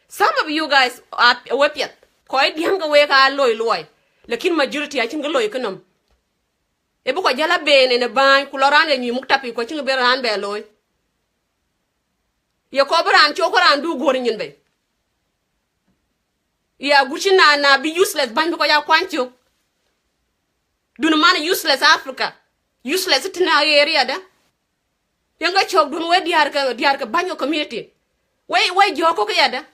Some of you guys are we piɛth. Kɔc diäŋ ke wek aa loi luɔi. Lakin majority acïn kë loi kë nɔm. Ë bï kɔc jäl abeen en ë bäny, ku lɔ raan ye nyuc muk tapi, ku acïn kë bï raan bɛ looi. Ye kɔɔr bï raan cök, ke raan du guɔ̈r nyin bei. Ya guci na, na bï useless bäny bï kɔc aa kuany cök. Dun man useless Africa. Useless tïn a area da. Yen ke cök dun we diäär ke, diäär ke bäny ke community. We, we jɔk kɔ̈k yada.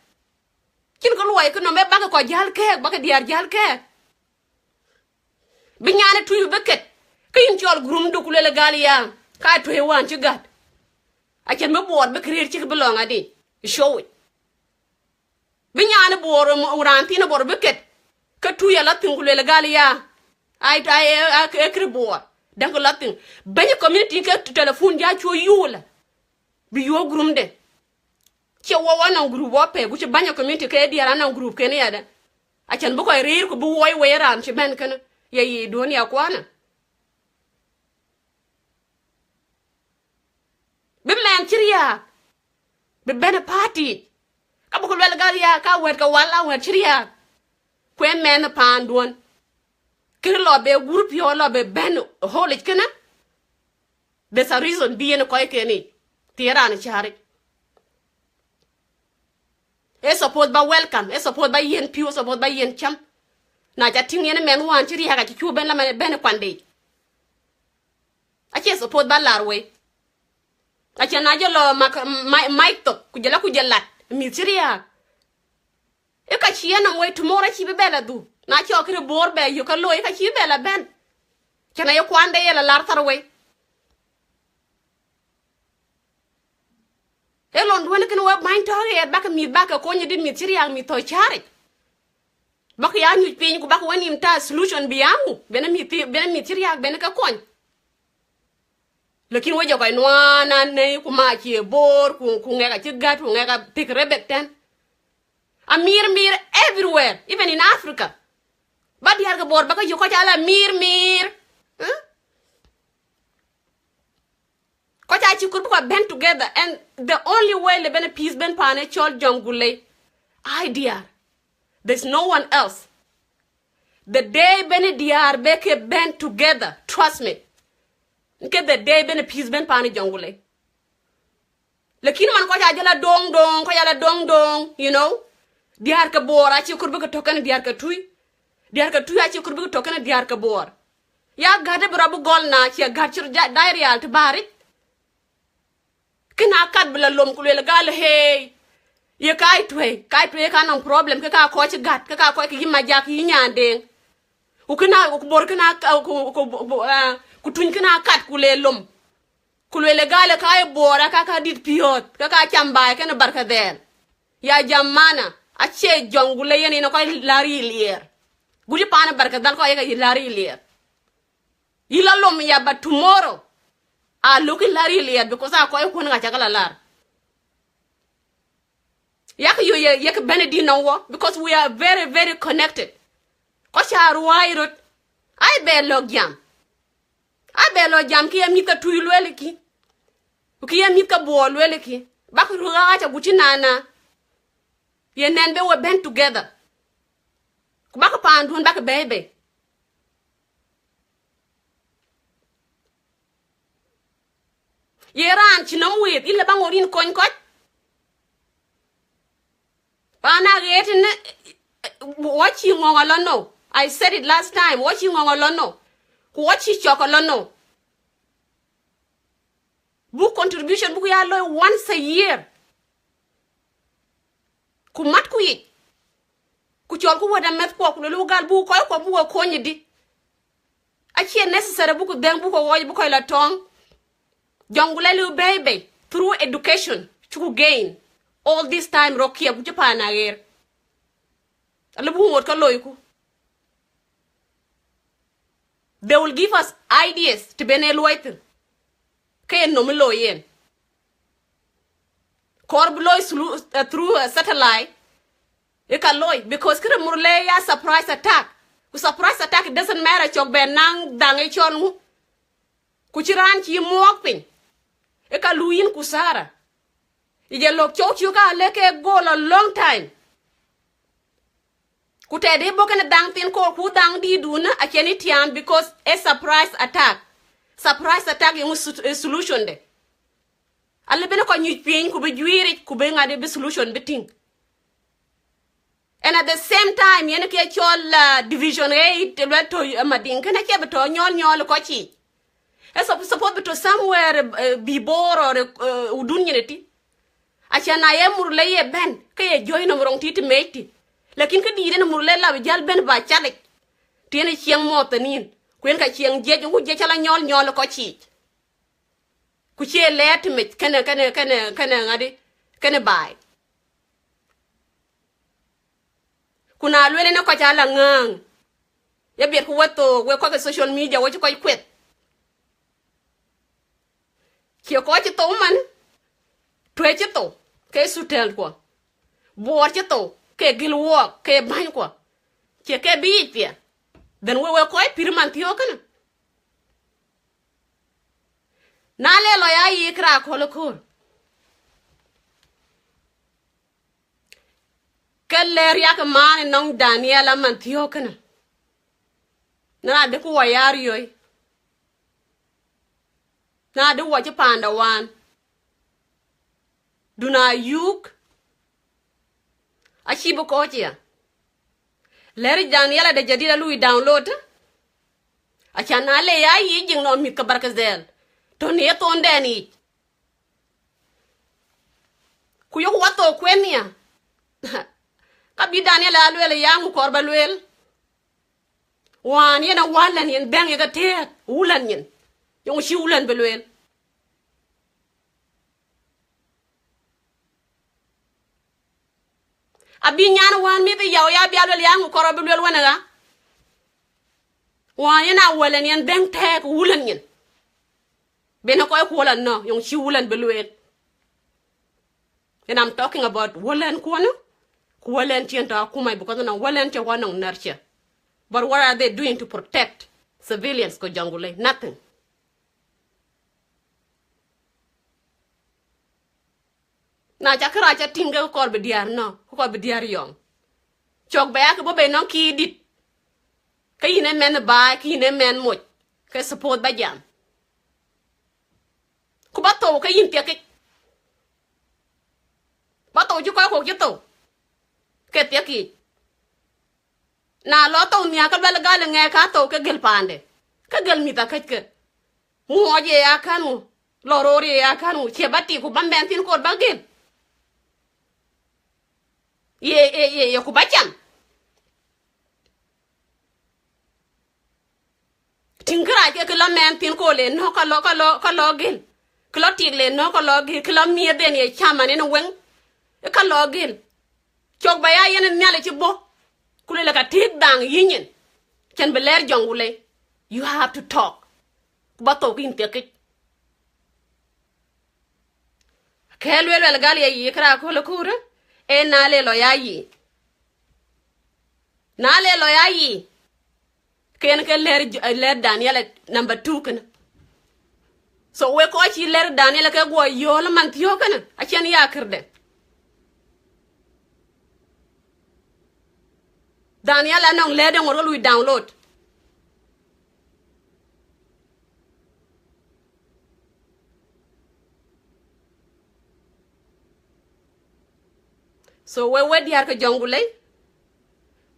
Cïn kë luɔi kë nɔm, ë bäk kɔc jäl kɛɛk, bäk diäär jäl kɛɛk. Bï nyan ë tui bï ket, ke yïn cɔl gurumdu ku luel gal ya, ka tuëë wään cï gät. Acïn bï buɔɔr bï këriëër cïk bï lɔŋ adï, ë show it. Bï nyan ë buɔɔr, raan thiin ë buɔɔr bï ket, ke tui ala thïn ku luel gal ya, ai, ai, ai, e këri buɔɔr, däŋ kë la thïn. Bɛ̈ny community ke telephone ja cuɔ yuulë, bï yuɔ̈k gurumde. Cie wɔ wɔ nɔŋ group wɔ pɛ̈k, ku cï bäny ë community ke diäär anɔŋ group ken yadë. Acän bï kɔc rëër ku bï wuɔi wei raan cï bɛ̈n kënë, ye yic duɔ̈n ya kuanë. Bï mɛnh cï riääk, bï bɛ̈n ë party yic. Ka bï ku luɛl gal ya, ka wɛ̈t ke wal a wɛ̈t cï riääk. Ku ee mɛnh ë paanduɔ̈n. Kërë lɔ be group yɔ lɔ be bɛ̈n holic kënë. There's a reason bï yen kɔc ken yic, thiëër raan ë cääric. E suppose ba welcome, e suppose ba yen piu, e suppose ba yen cam. Na ca tïŋ yen mɛnh wään cï riääk acï cu bɛ̈n la man bɛ̈n ë kuande yic. Acie suppose ba lar wei. Acie na jɔ lɔ mak-, mi-, mic thok, ku jɔ la ku jɔ lat, mïth cï riääk. Ë ka cï yenɔm wei, tomorrow acï bï bɛ la dhuk. Na cɔk kërë boor bɛ yök ke looi, ë ka cï bï bɛ la bɛ̈n. Cän aye kuande ye la lar thar wei. Ë lon duɔ̈n kën we bäny tɔ̈ ɣɛɛr, bäk mïth bäk ke kony dït, mïth cï riääk, mïth tɔ̈ cääric. Bäk ya nyuc piny, ku bäk we nïm ta solution bï aŋu, bɛ̈n mïth, bɛ̈n mïth cï riääk, bɛ̈n ke kony. Lakin we jɔ kɔc nuaan anei, ku maac cie boor, ku, ku ŋɛk acï gät, ku ŋɛk apik rebek tɛ̈n. Amir mir everywhere, even in Africa. Ba diäär ke boor ba ke yök kɔc ala mir mir. Ë? Kɔc acï kut bï kɔc bɛ̈n together, and the only way le bɛ̈n peace bɛ̈n paan ë cɔl Jonglei. Ai diäär. There's no one else. The day bɛ̈n diäär be ke bɛ̈n together, trust me. Ke the day bɛ̈n peace bɛ̈n paan ë Jonglei. Lakin man kɔc ajɔl a doŋ doŋ, kɔc ala doŋ doŋ, you know. Diäär ke boor acï kut bï ke tök kenë diäär ke tui. Diäär ke tui acï kut bï ke tök kenë diäär ke boor. Ya gät ë bï rɔt bï gɔl na cie gät cï rɔt ja-, dai rial të bäric. Kën a kat bï la lom ku luel gal, hey, ye kai tuëi, kai tuëi ka nɔŋ problem, ke ka kɔc cï gät, ke ka kɔc ke yï Majak, yï Nyandeŋ. Ku kën a, ku boor kën a, ku, ku, ku, ah, ku tuny kën a kat ku le lom. Ku luel ë gal ë ka ye boor, aka ka dït piɔ̈ɔ̈th, ke ka cam baai kenë barkadhɛɛl. Ya jamana, acie Jonglei yen yen kɔc lär yï liɛɛr. Guci paan ë barkadhɛɛl kɔc ye ke yï lär yï liɛɛr. Yï la lom ya, but tomorrow, a luk yï lär yï liɛɛr, because a kɔc kuɔ̈n ka cak la lar. Yak yo ye, yek bɛ̈n dït nɔm wɔ, because we are very, very connected. Kɔc ca ruai rot, ai bɛ lɔk jam. Ai bɛ lɔk jam kï ye mïth ke tui luel kï. Ku kï ye mïth ke boor luel kï. Bak röt ɣaac agut cï nana. Ye nɛn be we bɛ̈n together. Ku bak paanduɔ̈n bak bɛ̈ɛ̈i bei. Ye raan cï nɔm wëëth, yïn lë ba ŋot yïn kony kɔc. Paan aɣeer tënë, wɔ cï ŋɔ̈ŋ alɔ no. I said it last time, wɔ cï ŋɔ̈ŋ alɔ no. Ku wɔ cï cɔk alɔ no. Buk contribution buk ya looi once a year. Ku matku yic. Ku cɔlku wɛ̈t amɛ̈thkuɔ, ku luelku gal buk kɔckuɔ buk we kony ëdï. Acie necessary buk dhɛŋ buk ɣɔɔc buk kɔc la tɔŋ. Jonglei lëu bɛ̈ɛ̈i bei through education, cuku gain. All this time rɔt kiɛp ku cï paan aɣeer. Alë buk ŋot ke loiku. They will give us ideas të ben e luɔi thïn. Ke yen nɔm ë looi yen. Kɔɔr bï looi through, uh, through, uh, satellite. Ë ka looi, because kërë Murle ya surprise attack. Ku surprise attack, it doesn't matter cɔk bɛ naŋ dhaŋ ë cɔl ŋu. Ku cï raan cï muɔɔk piny. Ë ka luui yïn ku Sara. Ë jɛ lok cɔu cï ka lek ke goal a long time. Ku tɛ̈dë bɔ̈ kënë dhaŋ thin koor ku dhaŋ dïïtdun, acïn ë tiam because a surprise attack. Surprise attack yeŋö su-, ë solution de. Alë bïn kɔc nyuc piny ku bï juiiric ku bï ŋadï bï solution bï tïŋ. And at the same time, yen ke cɔl, uh, division eight, të luel tɔ̈, uh, Madiŋ, kënë acie bï tɔ̈ nyɔl nyɔl kɔc yiic. Ë sup-, suppose bï tɔ̈ somewhere, uh, bï Bor or, uh, Udun nyin ëtï. Acän na ye Murle ye bɛ̈n, ke ye jɔ̈ɔ̈c nɔm rɔŋ tït të mec tï. Lakin kë dïït en Murle la bï jäl bɛ̈n ba calic. Të yen ë cieŋ mɔ̈th ë nïn, ku yen ka cieŋ jiëc, ku jiëc ala nyɔl nyɔl kɔc yiic. Ku cie lɛɛr të mec kënë, kënë, kënë, kënë ŋadï, kënë baai. Ku na lueel en kɔc ala ŋääŋ, ye biɛt ku we thook, we kɔc ke social media, we cï kɔc kueth. Cie kɔc cï thou man, tuëc cï thou, ke sutel kuɔ. Buɔɔr cï thou, ke gël wuɔɔk, ke bäny kuɔ. Cie ke bï yic piɛ. Then we, we kɔc pïr man thiɔ̈k kënë. Na le lɔ ya yiic këra akɔ̈l ë köör. Ke lɛ̈k riak ë maan ë nɔŋ Daniel aman thiɔ̈k kënë. Na dë ku wɔ ya riɔ̈i. Na dë wɔ cï paanda waan. Dun ayuk. Acï bï kɔc ya. Lɛ̈k Daniel ade jadid alui download. Acän na le ya yiic jiŋ nɔm mïth ke Barkadhɛl. Tɔ̈ në ye thondɛn yic. Ku yok wa thok kuën ya. Ka bï Daniel a lueel ya ŋu kɔɔr ba lueel. Wään yen awälɛn yen dhɛ̈ŋ ye ke tëëk, wulɛn nyin. Yöŋ cï wulɛn bï lueel. Abï nyan wään mïth ë yau ya bï a luel ya ŋu kɔɔr bï luel wën ë ɣa. Wään yen a wälɛn yen dhɛ̈ŋ tɛ̈ɛ̈k wulɛn nyin. Ben ë kɔc kuɔl anɔ̈k, yöŋ cï wulɛn bï lueel. And I'm talking about wälɛn kuɔn, ku wälɛn cien tɔ̈ akuma, because nɔŋ wälɛn cï wä nɔŋ nɛ̈r cï. But what are they doing to protect civilians ko Jonglei? Nothing. Na ca kërac ca tïŋ ke kɔɔr bï diäär nɔ̈k, ke kɔɔr bï diäär yɔŋ. Cɔk bɛ ya ke bɔ̈ bei nɔŋ kï dït. Ke yïn ë mɛnh baai, ke yïn ë mɛnh moc, ke support ba jam. Ku ba thou ke yïn thiëkic. Ba thou cï kɔc kɔ̈k cï thou. Ke thiëkic. Na lɔ thou nhiaak ke luɛl gal ŋɛk ka thou ke gël paande. Ke gël mïth akäcke. Muɔɔc ye ya kän ŋu, lɔ roor ye ya kän ŋu, cie ba tik ku ba mɛn thïn koor ba gël. Ye, ye, ye, ye ku ba cam. Tïŋ kërac ke kë lɔ mɛn thïn koor le nɔ̈k ka lɔ, ka lɔ, ka lɔ gël. Kë lɔ tik le nɔ̈k ka lɔ gël, kë lɔ miëëthden ye cam an en weŋ. Ë ka lɔ gël. Cɔk ba ya yen Nhialic cï bɔ̈. Ku le ka tik dhaŋ yï nyin. Cän bï lɛɛr Jonglei. You have to talk. Ku ba thou ke yïn thiëkic. Ke lueel luɛl gal ye yiic këra aköl ë kuurë, ee na le lɔ ya yiic. Na le lɔ ya yiic, ken ke lɛ̈r, lɛ̈r Daniel number two kënë. So wek kɔc cï lɛ̈r Daniel ke guɔ yööl man thiɔ̈k kënë, acïn ya kërde. Daniel anɔŋ lɛ̈ɛ̈t ë ŋot ke lui download. So we, we diäär ke Jonglei,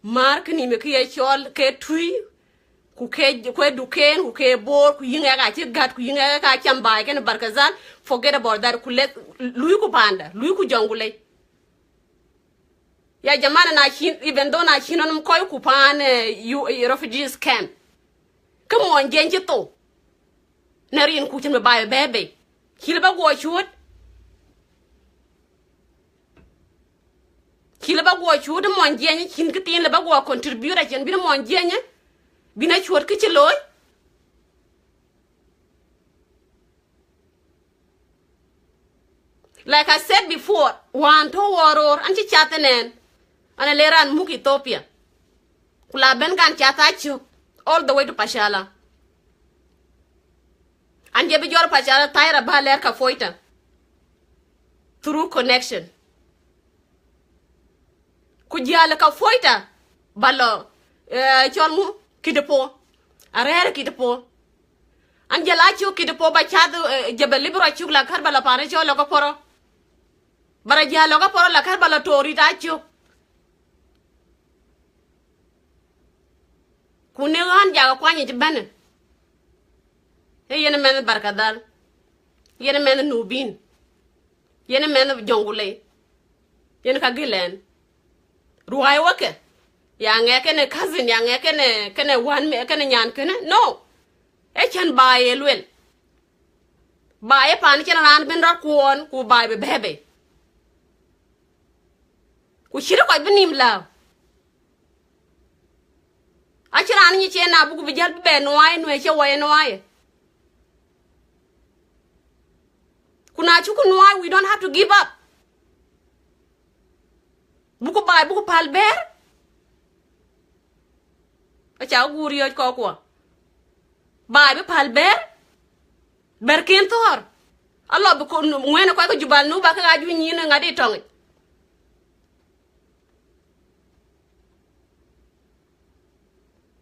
määr kë nïm kë ye cɔl ke tui, ku ke, ku ke duken, ku ke boor, ku yïŋ ë ka cï gät, ku yïŋ ë ka cam baai kënë Barkazal, forget about that, ku le, lui ku panda, lui ku Jonglei. Ya jamana na cïn, even though na cïn ɣɔn kɔc ku paan, eh, yu, eh, refugees camp. Ke muɔny jiɛny cï thou. Në rin ku cïn bï baai bɛ̈ɛ̈i bei. Cï lë ba guɔ cuöt. Cï lë ba guɔ cuöt muɔny jiɛny, cïn kë thiin lë ba guɔ contribute acïn bïn muɔny jiɛny, bïn a cuöt kë cï looi. Like I said before, wään tɔ̈ wɔ roor, an cï cath ënɛn. An ë le raan muk Ethiopia. Ku la bɛ̈n kan cath Acök, all the way to Pashala. An jɔ bï jɔt Pashala, thaira bä lɛɛr Kafoita. Through connection. Ku jäl Kafoita, bä lɔ, eh, cɔl ŋu? Kidepo. Arɛ̈ɛ̈r Kidepo. An jäl Acök Kidepo bä cath, eh, Jebel Libro Acök la kär bä lɔ paan ë cɔl Lɔkɔporo. Bä rɔ jäl Lɔkɔporo la kär bä lɔ Torit Acök. Ku në ɣän jak kuany yic bɛ̈në. Ee yen mɛnh Barkadhal. Yen mɛnh Nubin. Yen mɛnh Jɔŋgulei. Yen ka gël ɛn. Ruai wekë. Ya ŋɛk kënë cousin, ya ŋɛk kënë, kënë wän, kënë nyan kënë. No. Ee cän baai ye luel. Baai ë paan cïn raan bɛ̈n rɔt kuɔɔn, ku baai bï bɛ̈ɛ̈i bei. Ku cït kɔc bï nïïm lääu. Acïn raan nyic yen na buk bï jäl bï bɛ nuaai, nuɛɛi cï wɔ ye nuaai. Ku na cuk nuaai, we don't have to give up. Buku baai, buku päl bɛ̈ɛ̈r. Aca guur riɔ̈c kɔckuɔ. Baai bï päl bɛ̈ɛ̈r. Bɛ̈ɛ̈r ken thɔ̈ɔ̈r. Alɔ bï ko, ŋuɛ̈n ë kɔc ke Jubal Nuba ke aa juëc nyïïn ë ŋadï tɔŋic.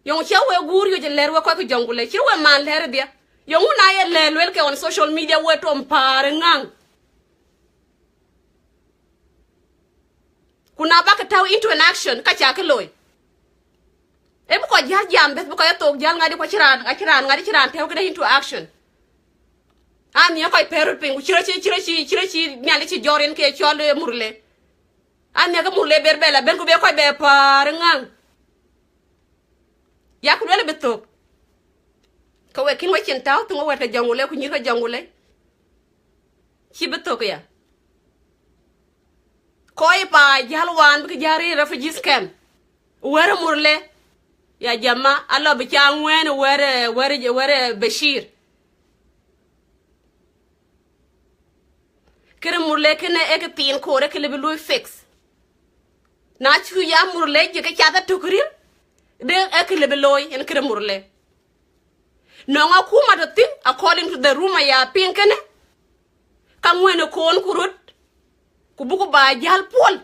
Yöŋ cï we guur yöc lɛ̈ɛ̈r we kɔc ke Jɔŋgulei, cï we man lɛ̈ɛ̈r dhiɛ. Yöŋ na ye lɛ̈ɛ̈r luel ke on social media we tom päär ë ŋaŋ. Ku na bäk tääu into an action, ka ca kë looi. Ee bï kɔc jäl jam bɛ̈th, bï kɔc ya thok jäl ŋadï, ku acï raan, acï raan, ŋadï cï raan tääu këde into action. An nhiëk kɔc pɛ̈ɛ̈r röt piny, ku cï rɔt cï, cï rɔt cï, cï rɔt cï Nhialic cï jɔr yen ke cɔl, eh, Murle. An nhiëk ke Murle ber bɛ la ben, ku be kɔc bɛ päär ë ŋaŋ. Yak luel bï thök. Ke we kïn we cin tääu thïn, we wɛ̈t ke Jɔŋgulei, ku nyïïr ke Jɔŋgulei. Cï bï thök ya. Kɔc pa jäl wään bï ke jäl rëër refugees camp. Wɛ̈ɛ̈r Murle. Ya jama, alɔ bï ca ŋuɛ̈ɛ̈n wɛ̈ɛ̈r, wɛ̈ɛ̈r, wɛ̈ɛ̈r Bashir. Këde Murle kënë ee kë thiin koor, ee kë lëu bï looi fix. Na cuk ya Murle jëk ke cath atök rïr, de ee kë lëu bï looi, yen këde Murle. Nɔŋ akuma tɔ̈ thïn, according to the rumor ya piŋ kënë, ka ŋuɛ̈ɛ̈n ë koon ku röt, ku buku ba jäl puɔl.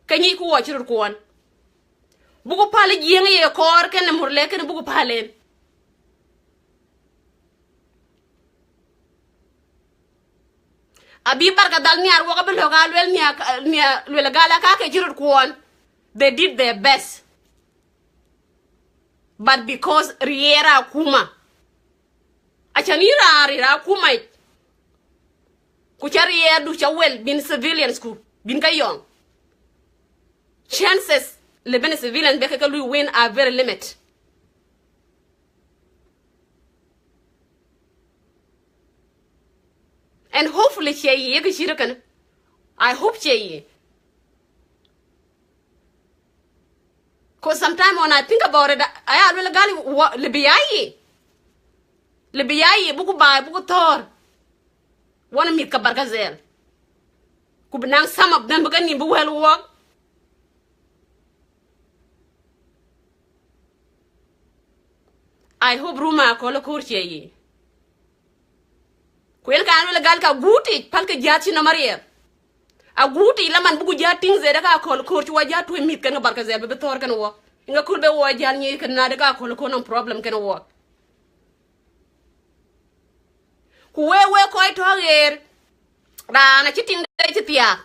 Ke nyic ku wɔ cï röt kuɔn. Buku päl ë Jiëëŋ ye kɔɔr kënë Murle kënë buku päl en. Abï Barkadhal nhiaar wok abï lɔ̈k aa luel nhiaar, nhiaar luel gal aa ka ke cï röt kuɔn. They did their best. But because riɛɛr akuma. Acan yïn raan rëër akuma yic. Ku ca riɛɛrdu ca wel bïn civilians ku bïn ke yɔŋ. Chances le bïn civilian bï ke ke lui win are very limit. And hopefully cie ye kë cït kënë. I hope cie ye. 'Cause sometimes when I think about it, aya luel gal wa, le bï ya ye. Le bï ya ye, buku baai, buku thɔ̈ɔ̈r. Wën mïth ke Barkadhal. Ku bï naŋ some of them bï ke nïïm bï wɛl wɔk. I hope rumor akɔ̈l ë koor cie ye. Ku yen kan luel gal ka guutic, pälkï jäth cï nɔm ariɛɛr. Aguutic la man buku jäth tïŋ zede ka akɔ̈l koor cï wɔ jäth tuɔ̈c mïth kën ke Barkadhal bï bï thɔ̈ɔ̈r kën wɔ. Ŋa kul be wɔ jäl nyic kën na de ka akɔ̈l koor nɔm problem kën wɔ. Ku wek, wek kɔc tɔ̈ ɣeer, raan acï tiŋde cï thiaak,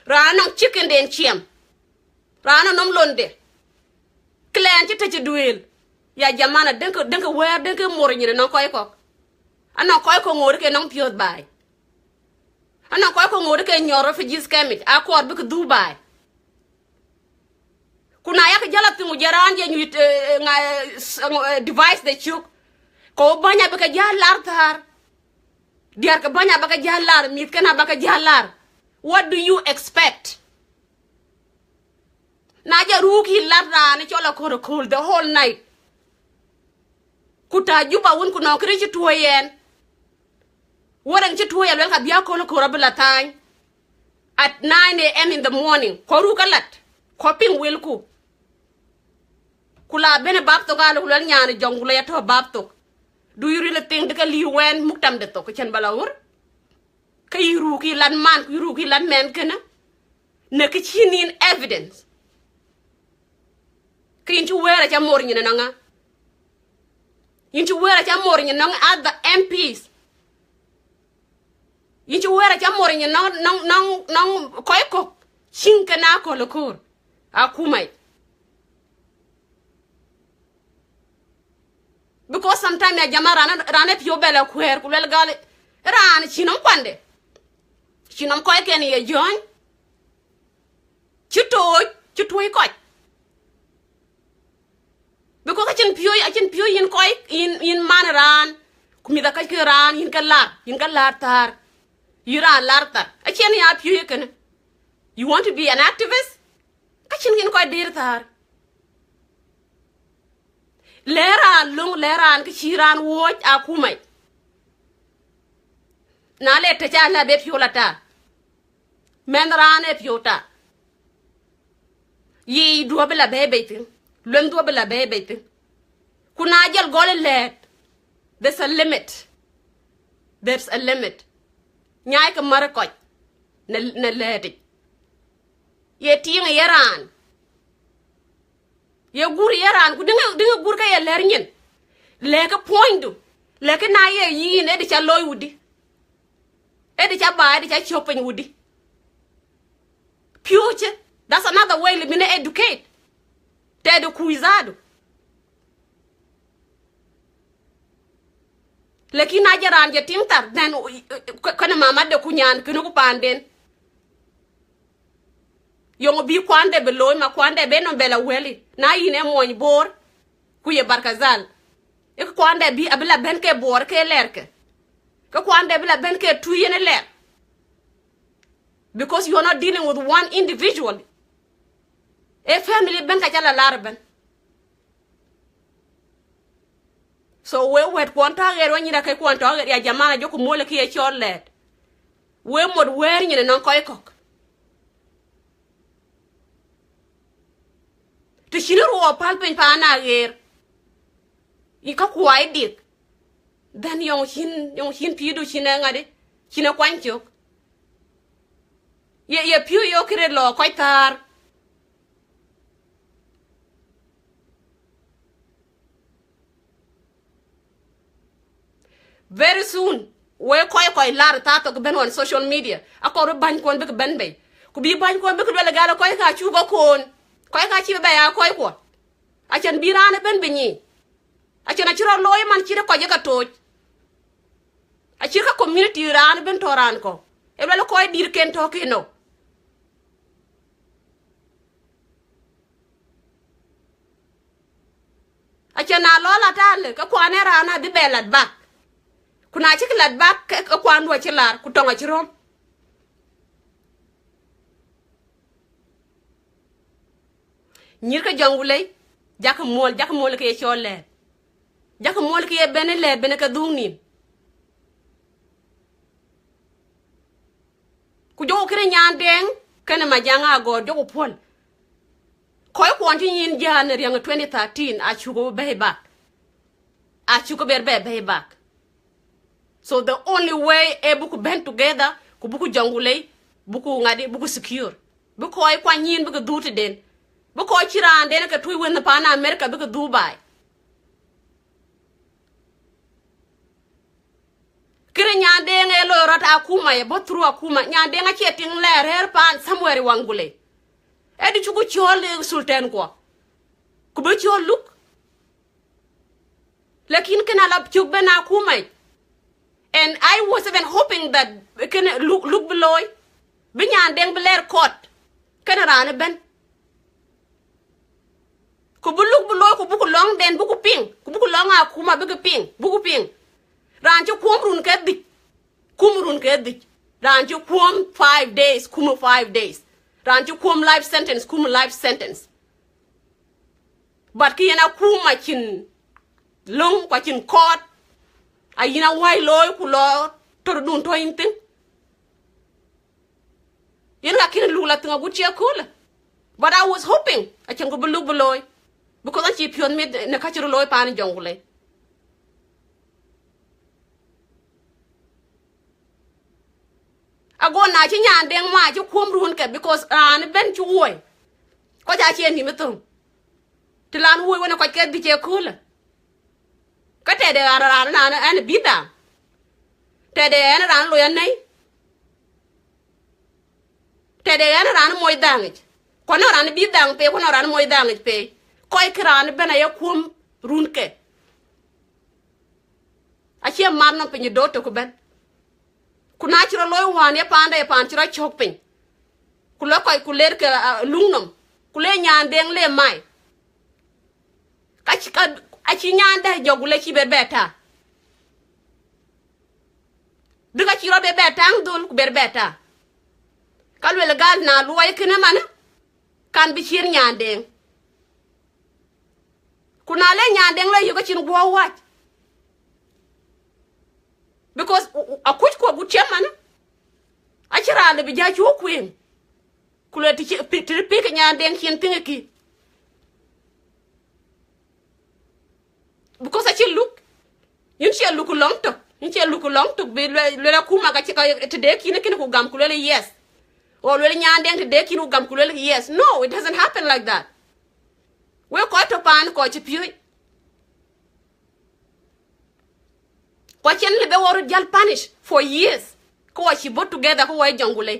raan anɔŋ chicken den ciɛm, raan anɔm londe, clan cï tëc ë duëël. Ya jamana, dëŋkë, dëŋkë wɛ̈ɛ̈r, dëŋkë mor nyin anɔŋ kɔc kɔ̈k. Anɔŋ kɔc kɔ̈k ŋoot ke nɔŋ piɔ̈ɔ̈th baai. Anɔŋ kɔc kɔ̈k ŋoot ke nyɔɔr refugees camp yic, akɔɔr bïk dhuk baai. Ku na yak jäl athïn ku jɛ raan jɛ nyuc, eh, eh, ŋa, eh, s-, eh, device de cök. Ke wo bäny abï ke jäl lar thäär. Diäär ke bäny abä ke jäl lar, mïth kën abä ke jäl lar. What do you expect? Na jɔ ruk yï lat raan cɔl akɔ̈r akööl the whole night. Ku ta Juba wun ku nɔŋ kërë cï tuɔ̈i yɛn. Wärɛŋ cï tuɔɔc aluel ka bï aköl köör abï la thaany at nine a m in the morning, ku ruk alat, ku piŋ wëlku. Ku la bɛ̈n ë bap thok, alë ku luel nyan ë Jonglei atɔ̈ bap thok. Do you really think dë ke liu wɛn muk tamde thok, cïn ba la ɣör? Ke yï ruk yï lat man, ku yï ruk yï lat mɛn kënë, në kë cïn yïn evidence. Ke yïn cï wëër aca mor nyin ënɔŋ ŋa? Yïn cï wëër aca mor nyin nɔŋ other M Ps. Yïn cï wëër aca mor nyin nɔŋ, nɔŋ, nɔŋ, nɔŋ kɔc kɔ̈k cïŋ ke na köl köör akuma yic. Because sometimes ya jama, raan, raan ë piɔ̈u bɛ la kuɛɛr ku luel gal, raan cï nɔm kuande, cï nɔm kɔcken ye jɔ̈ɔ̈ny, cï tooc, cï tuɔ̈i kɔc. Because acïn piɔ̈u, acïn piɔ̈u yïn kɔc, yïn, yïn man raan, ku mïth akɔc ke raan, yïn ke lar, yïn ke lar thäär, yïn raan lar thäär. Acïn ya piɔ̈u ye kënë. You want to be an activist? Ka cïn yïn kɔc dëër thäär. Lɛ̈k raan löŋ, lɛ̈k raan kë cï raan wuɔ̈c akuma yic. Na le të ca la be piɔ̈u la ta, mɛnh raan ë piɔ̈u ta, yiic duɔ̈ bï la bɛ̈ɛ̈i bei thïn, luɛnh duɔ̈ bï la bɛ̈ɛ̈i bei thïn. Ku na jɔl gɔl ë lɛ̈ɛ̈t, there's a limit. There's a limit. Nyaai ke mär kɔc në, në lɛ̈ɛ̈t yic. Ye tiiŋ ye raan. Ye gur ye raan, ku dïŋë, dïŋë gur ke ye lɛ̈ɛ̈r nyin. Lɛ̈kë puɔ̈nydu, lɛ̈kë na ye yïn, ëdï ca looi wudï. Ëdï ca ba, ëdï ca cök piny wudï. Piööcë, that's another way lë bïn educate. Tëde kuc zaadu. Lakin na jɔ raan jɔ tiŋ thar, then, uh, uh, kë-, kënë mamade ku nyan, kënë ku paanden. Yöŋ bï kuande bï looi, ma kuande bï nɔm bɛ la wɛli. Na yïn ë mony Bor, ku ye Barkazal, ë kë kuande bï, abï la bɛ̈n ke Bor ke lɛɛrke. Kë kuande bï la bɛ̈n ke tui yen ë lɛɛr. Because you are not dealing with one individual. Ë family bɛ̈n ka ca la lar bɛ̈n. So we wɛ̈t kuɔn tɔ̈ ɣer, we nyïïr akëc kuɔn tɔ̈ ɣer, ya jamana, jɔku muɔl kë ye cɔl lɛ̈ɛ̈t. We mot wɛ̈ɛ̈r nyin ënɔŋ kɔc kɔ̈k. Të cïn ruɔɔk päl piny paan aɣeer, yï ka kuai dik, then yɔŋ cïn, yɔŋ cïn pïïrdu cïn ë ŋadï, cïn ë kuany cök. Ye, ye piɔ̈u yök kërë lɔ kɔc thäär. Very soon, we kɔc, kɔc lar thaa thok bɛ̈n on social media, akɔɔr bï bänykuɔn bïk bɛ̈n bei. Ku bï bänykuɔn bïk luel gal kɔc ka cuk ë koon, kɔc ka cï bɛ ya kɔc kuɔ. Acïn bï raan ëbɛ̈n bï nyic. Acïn acï rɔt looi man cït kɔc ë ka tooc. Acït ka community raan ëbɛ̈n tɔ̈ raan kɔ̈u. Ë luel kɔc dït ken tɔ̈ ken nɔ. Acïn na lɔ lat alë, ke kuan ë raan abï bɛ lat bak. Ku na cïk lat bak, ke, ke kuandu acï lar, ku tɔŋ acï röm. Nyïïr ke Jɔŋ Wulei, jakï muɔl, jakï muɔl ke ye cɔl lɛ̈ɛ̈t. Jakï muɔl ke ye bɛ̈n ë lɛ̈ɛ̈t, bɛ̈n ë ke dhuŋ nïïm. Ku jɔku kënë Nyandeŋ, kënë Majaŋ Agɔɔr, jɔku puɔl. Kɔc kuɔn cï nyin jään në riɛŋ twenty thirteen, acuk bɛ̈ɛ̈i bak. Acuk ber bɛ bɛ̈ɛ̈i bak. So the only way ë buku bɛ̈n together, ku buku Jɔŋ Wulei, buku ŋadï, buku secure. Bï kɔc kuany nyin bïk dhuu tëden. Bï kɔc cï raanden ke tuc wën paan America bïk dhuu baai. Kënë Nyandeŋ ë loi rɔt akuma, ye bɔ̈ through akuma. Nyandeŋ acie tiŋ lɛɛr rɛ̈ɛ̈r paan somewhere ë Waŋgulei. Ëdï cuku cɔɔl sultan kuɔ. Ku bï cɔɔl luk. Lakin kënë ala cuk bɛ̈n akuma yic. And I was even hoping that kënë luk, luk bï looi. Bï Nyandeŋ bï lɛɛr court. Kënë raan ëbɛ̈n. Ku bï luk bï looi, ku buku lɔŋden, buku piŋ, ku buku lɔŋ akuma, bïk piŋ, buku piŋ. Raan cï kuɔm run ke dhïc, kum run ke dhïc. Raan cï kuɔm five days, kum five days. Raan cï kuɔm life sentence, kum life sentence. But kë yen akuma cïn löŋ, ku acïn court, ayïn awäi looi, ku lɔ tɔ̈ rötdun tɔ̈ yïn thïn. Yen ka kën luk la thïn agut cï ëköölë. But I was hoping acïn ku bï luk bï looi, because acï piɔ̈th mïth në ka cï röt looi paan Jonglei. Ago na cï Nyandeng ma cï kuɔ̈m run ke, because raan ëbɛ̈n cï wuɔi, kɔc acie nïm ë thöŋ. Të lan wuɔi wën ë kɔc ke dhïc ëköölë. Ka tëde raan, raan, raan ɛn bï dhaŋ. Tëde ɛn raan loi anɛi. Tëde ɛn raan moc dhaŋic. Ku anɔŋ raan bï dhaŋ pei, ku anɔŋ raan moc dhaŋic pei. Kɔc kë raan ëbɛ̈n aye kuɔ̈m run ke. Acie mat nɔm piny ë dot tök ëbɛ̈n. Ku na cï rɔt looi wään ye paanda, ye paan cï rɔt cɔ̈k piny. Ku lɔ kɔc ku ler ke, ah, luŋ nɔm. Ku le Nyandeng le mai. Ka cï, ka, acï Nyandeng jɔk ku le cï ber bɛ ta. Dï ka cï rɔt ber bɛ taŋ dhöl ku ber bɛ ta. Ka luel gal na luɔi kënë manë, kan bï ciën Nyandeng. Ku na le Nyandeng la yök acïn guɔ wac. Because u-, u-, akuc ku agut cï manë, acï raan lë bï ja cuk kueŋ. Ku le të cï, pi-, të pïk Nyandeng cïn piŋ ë kï. Because acï luk, yïn cie luk lɔŋ tök, yïn cie luk lɔŋ tök bï luel, luel akuma ka cï ka tëde kïn, kïn ku gam ku luel yes. Or luel Nyandeng tëde kïn ku gam ku luel yes. No, it doesn't happen like that. Wek kɔc tɔ̈ paan kɔc cï piööc. Ku acïn lë bë wɔ röt jäl punish for years. Ku wɔ cï bɔ̈ together ku wɔ ye Jonglei.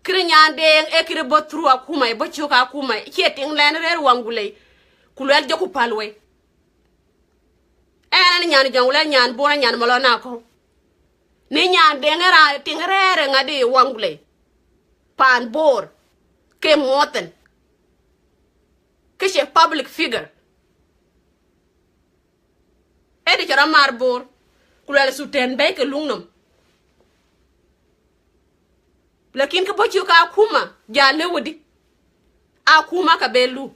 Kërë Nyandeng ee kërë bɔ̈ through akuma, ee bɔ̈ cök akuma, cie tiŋ lɛn rëër Jonglei, ku luɛl jɔku päl wei. Ɛn, ɛn nyan Jonglei, nyan Bor, nyan Malɔn akɔ̈u. Në Nyandeng ë raan tiŋ rëër ë ŋadï Jonglei. Paan Bor, ke muɔthën. Kë cie public figure. Ëdï cï rɔt mar Bor, ku luɛl Sultan bɛ̈i ke luŋ nɔm. Lakin kë bɔ̈ cök akuma, ja lëu wëdï. Akuma ka be lu.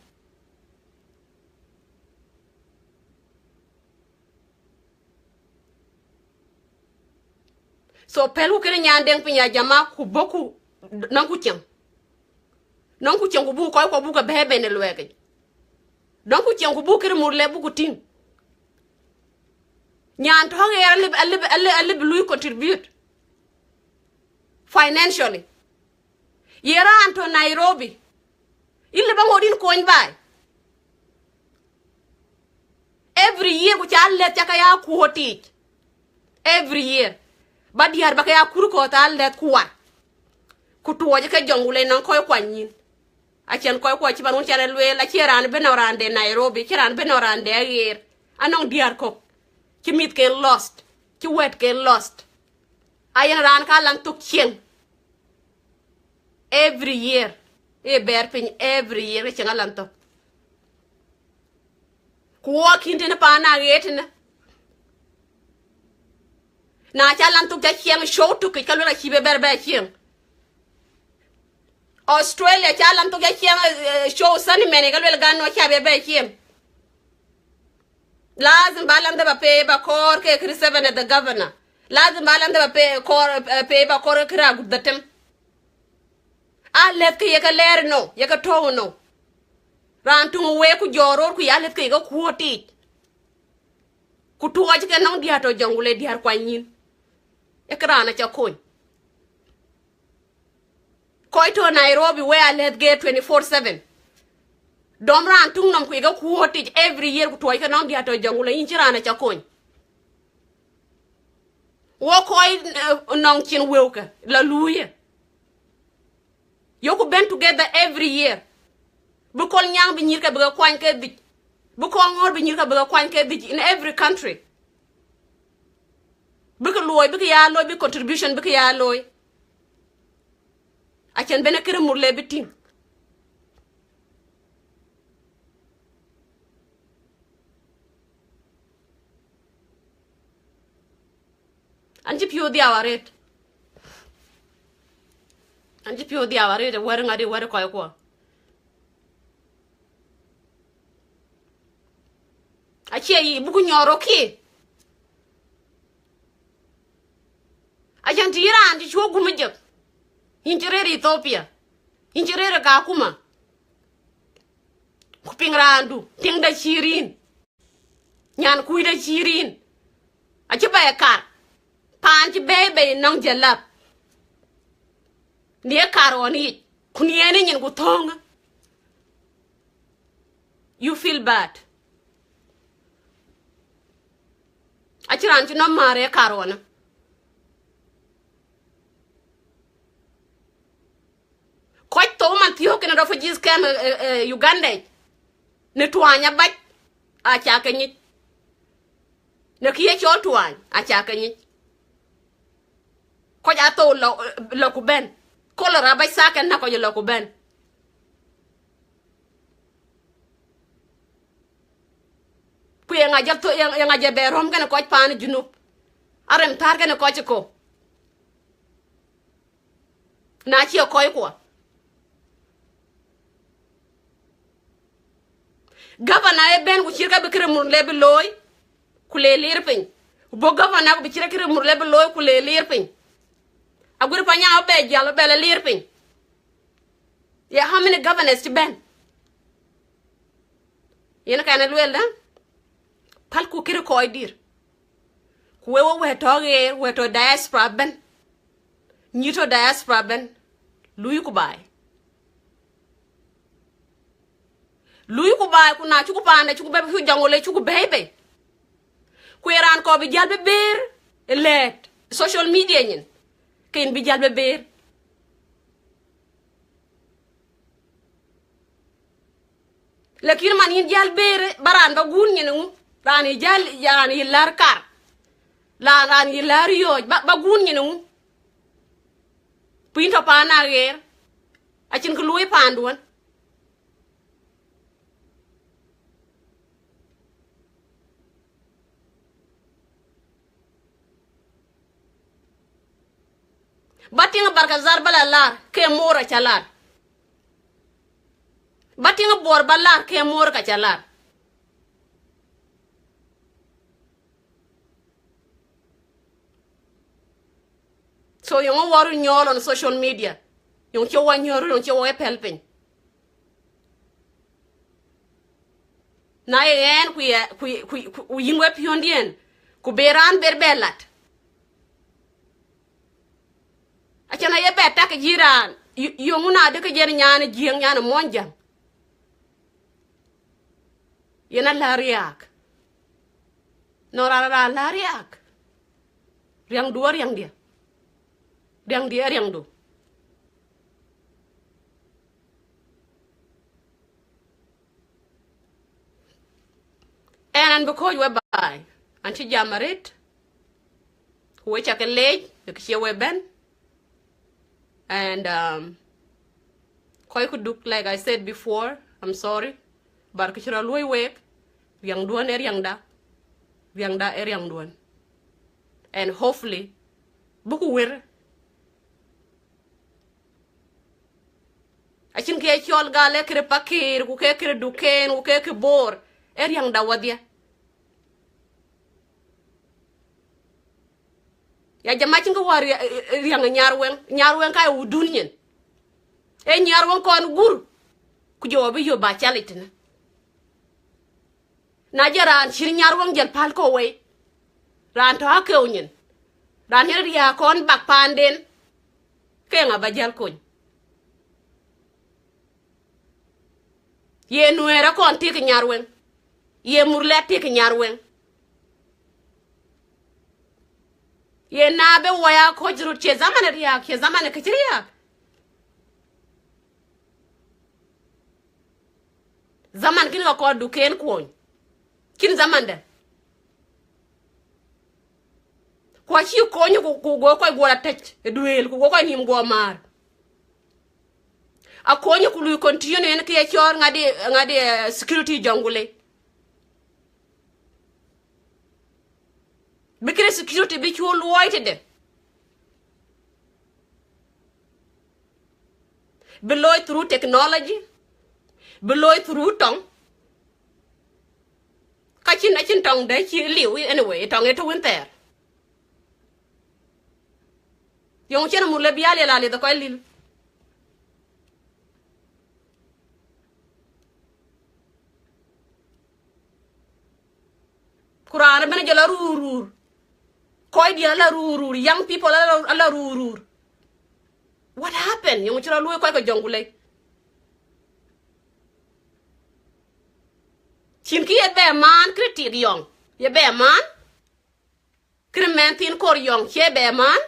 So pɛlku kënë Nyandeng piny ya jama, ku bɔ̈ku nɔŋku cieŋ. Nɔŋku cieŋ ku buk kɔc kuɔ buk ke bɛ̈ɛ̈i ben ë luɛɛkic. Nɔŋku cieŋ ku buk kërë Murle buku tïŋ. Nyan tɔ̈ ɣeer alëu, alëu, alëu, alëu bï lui contribute financially. Ye raan tɔ̈ Nairobi, yïn lëu ba ŋot yïn kony baai. Every year ku ca lɛ̈th ca ke ya kuɔ̈ɔ̈t yiic. Every year. Ba diäär ba ke ya kur kɔ̈th aa lɛ̈th ku war. Ku tuɔɔc ke Jonglei nɔŋ kɔc kuany nyïn. Acïn kɔc kuɔ cï man wun cän ë lueel, acïn raan bï nɔŋ raan de Nairobi, acïn raan bï nɔŋ raan de aɣeer. Anɔŋ diäär kɔ̈k cï mïthken lost, cï wɛ̈tken lost. Ayen raan ka lan thok cieŋ. Every year. Ee bɛɛr piny every year ke cieŋ alan thok. Ku wɔ kïn tënë paan aɣeer tënë. Na ca lan thok ca cieŋ show tökic, ka luel acï bï bɛr bɛ cieŋ. Australia ca lan thok ca cieŋ, eh, show Sunny Mane, ka luel gan nɔ ca bï bɛ cieŋ. Lazim ba lan dhëp a pei ba kɔɔr ke kërë seven as the governor. Lazim ba lan dhëp a pei kɔɔr, eh, pei ba kɔɔr ke kërë agut dhetem. A lɛ̈th ke ye ke lɛɛr nɔ, ye ke tɔ̈u nɔ. Raan töŋ wek ku jɔɔr roor ku ya lɛ̈th ke ye ke kuɔ̈ɔ̈t yiic. Ku tuɔɔc ke nɔŋ diäär tɔ̈ Jonglei diäär kuany nyïn. Ee kë raan aca kony. Kɔc tɔ̈ Nairobi wek a lɛ̈th geer twenty four seven. Dɔm raan töŋ nɔm ku ye ke kuɔ̈ɔ̈t yiic every year ku tuɔɔc ke nɔŋ diäär tɔ̈ Jonglei, yïn cï raan aca kony. Wɔ kɔc, eh, nɔŋ cin wëu ke la luuye. Yoku ben together every year. Bï Kolnyaŋ bï nyïïr ke bï ke kuany ke dhïc. Bï Kolŋɔ̈ɔ̈r bï nyïïr ke bï ke kuany ke dhïc in every country. Bï ke luɔi, bï ke ya looi, bï contribution bï ke ya looi. Acïn ben ë kërë Murle bï tïŋ. An cï piɔ̈u dhiau arëët. An cï piɔ̈u dhiau arëët ë wɛ̈r ŋadï, wɛ̈r kɔc kuɔ. Acie yï buku nyɔɔr rɔt kï. Acan të yïn raan cï cuɔ̈k gumë jek, yïn cï rëër Ethiopia, yïn cï rëër Kakuma, ku piŋ raandu, tiŋda cï rin, nyan kucda cï rin, acï bɛ̈ɛ̈i kar, paan cï bɛ̈ɛ̈i bei nɔŋ jalap, në ye kar ɣɔn yic, ku në yen ë nyin ku thööŋë. You feel bad. Acï raan cï nɔm määr ë kar ɣɔnë. Kɔc thou man thiɔ̈k kën refugees camp, eh, eh, eh, Uganda yic, në tuany abac, aca ke nyic. Në kë ye cɔl tuany, aca ke nyic. Kɔc athou lɔ, lɔ ku bɛ̈n. Kolera abac thaak kën na kɔc lɔ ku bɛ̈n. Ku ye ŋa jɔl tho-, ye, ye ŋa jɔl bɛ rɔ̈m kënë kɔc paan Junub? Arem thäär kënë kɔc ëkö. Na cie kɔc kuɔ. Governor ë bɛ̈n ku cït ka bï kërë mur le bï looi, ku le lir piny. Ku bɔ̈ governor ku bï cït ka kërë mur le bï looi, ku le lir piny. Aguër Panyang abɛ jäl, abɛ le lir piny. Ye how many governors cï bɛ̈n? Yen kɛn ë lueel dä, pälku kërë kɔc dït. Ku wek, wek wɛ̈t tɔ̈ ɣeer, wɛ̈t tɔ̈ diaspora bɛ̈n. Nyïïr tɔ̈ diaspora bɛ̈n. Luui ku baai. Luui ku baai, ku na cuku paanda, cuku bɛ̈i, cuku Jonglei, cuku bɛ̈i bei. Ku ye raan kɔɔr bï jäl bï beer ë lɛ̈ɛ̈t social media nyin, ke yïn bï jäl bï beer. Lakin man yïn jäl beer, ba raan ba guun nyin ŋu? Raan yï jäl, raan yï lär kar. La raan yï lär yɔ̈ɔ̈c, ba, ba guun nyin ŋu? Ku yïn tɔ̈ paan aɣeer, acïn kë luöi paanduɔ̈n. Ba tiŋ Barkazar ba la laar, ke moor aca laar. Ba tiŋ Bor ba laar, ke moor ka ca laar. So yöŋ wɔ röt nyɔɔl on social media. Yöŋ cï wɔ nyɔɔl, yöŋ cï wɔ ye pɛ̈l piny. Na ye ɣɛn ku ye, ku ye, ku, ku yïn we piɔ̈ndiɛn, ku be raan ber bɛ lat. Acïn aye bɛ tak jiëc raan, y-, yöŋ na dë ke jɛn nyan Jiëŋ, nyan Muɔnyjäŋ. Yen ala riääk. Nɔn raan, raan la riääk. Riäŋdu ë riäŋdiɛ̈. Riäŋdiɛ̈ ë riäŋdu. Ɛn, ɛn bï kɔ̈ɔ̈c we baai. An cï jam arët. Ku we ca ke leec, ë kë cie we bɛ̈n. And, um, kɔc ku duk, like I said before, I'm sorry. But kë cï rɔt luɔ̈i week, riäŋduɔ̈n ë riäŋda, riäŋda ë riäŋduɔ̈n. And hopefully, buku wër. Acïn kë ye cɔl gal ë kërë Pakëër, ku ke kërë Dukeen, ku ke kë Bor, ë riäŋda wadhie. Ya jama, cïn kë wär ri-, riäŋ ë Nyarweŋ, Nyarweŋ ka ye wudun nyin. Ee Nyarweŋ kɔn gur, ku jɔ bï yöp ba calic tënë. Na jɔ raan cïn Nyarweŋ jäl päl kɔ̈u wei, raan tɔ̈ akeu nyin, raan yen riääk kɔn bak paanden, ke ŋa ba jäl kony? Ye Nuɛɛr akɔn tik Nyarweŋ, ye Murle tik Nyarweŋ. Ye na bï wɔ ya kɔc röt, cie zaman riääk, cie zaman kë cï riääk. Zaman kën ka kɔɔr Dukeen kuɔny. Cïn zaman dɛ̈. Ku acï kony ku, ku go kɔc guɔ la tɛc ë duëël, ku go kɔc nïïm guɔ määr. Akony ku lui continue en kë ye cɔɔl ŋadï, ŋadï, eh, security Jonglei. Bï kërë security bï cu luɔi tëde. Bï looi through technology, bï looi through tɔŋ. Ka cïn, acïn tɔŋ dɛ̈ cï liu, anyway, tɔŋ ë tɔ̈ wën thɛɛr. Yöŋ cïn mur le bï ya liel alieth ë kɔc lil. Ku raan ëbën jɔl aruur ruur. Kɔc diɛn ala ruur ruur. Young people ala, ala ruur ruur. What happened? Yöŋ cï rɔt luöi kɔc ke Jonglei. Cïn kë ye bɛ maan, kë tit yɔŋ. Ye bɛ maan. Kërë mɛn thiin kor yɔŋ cie bɛ maan.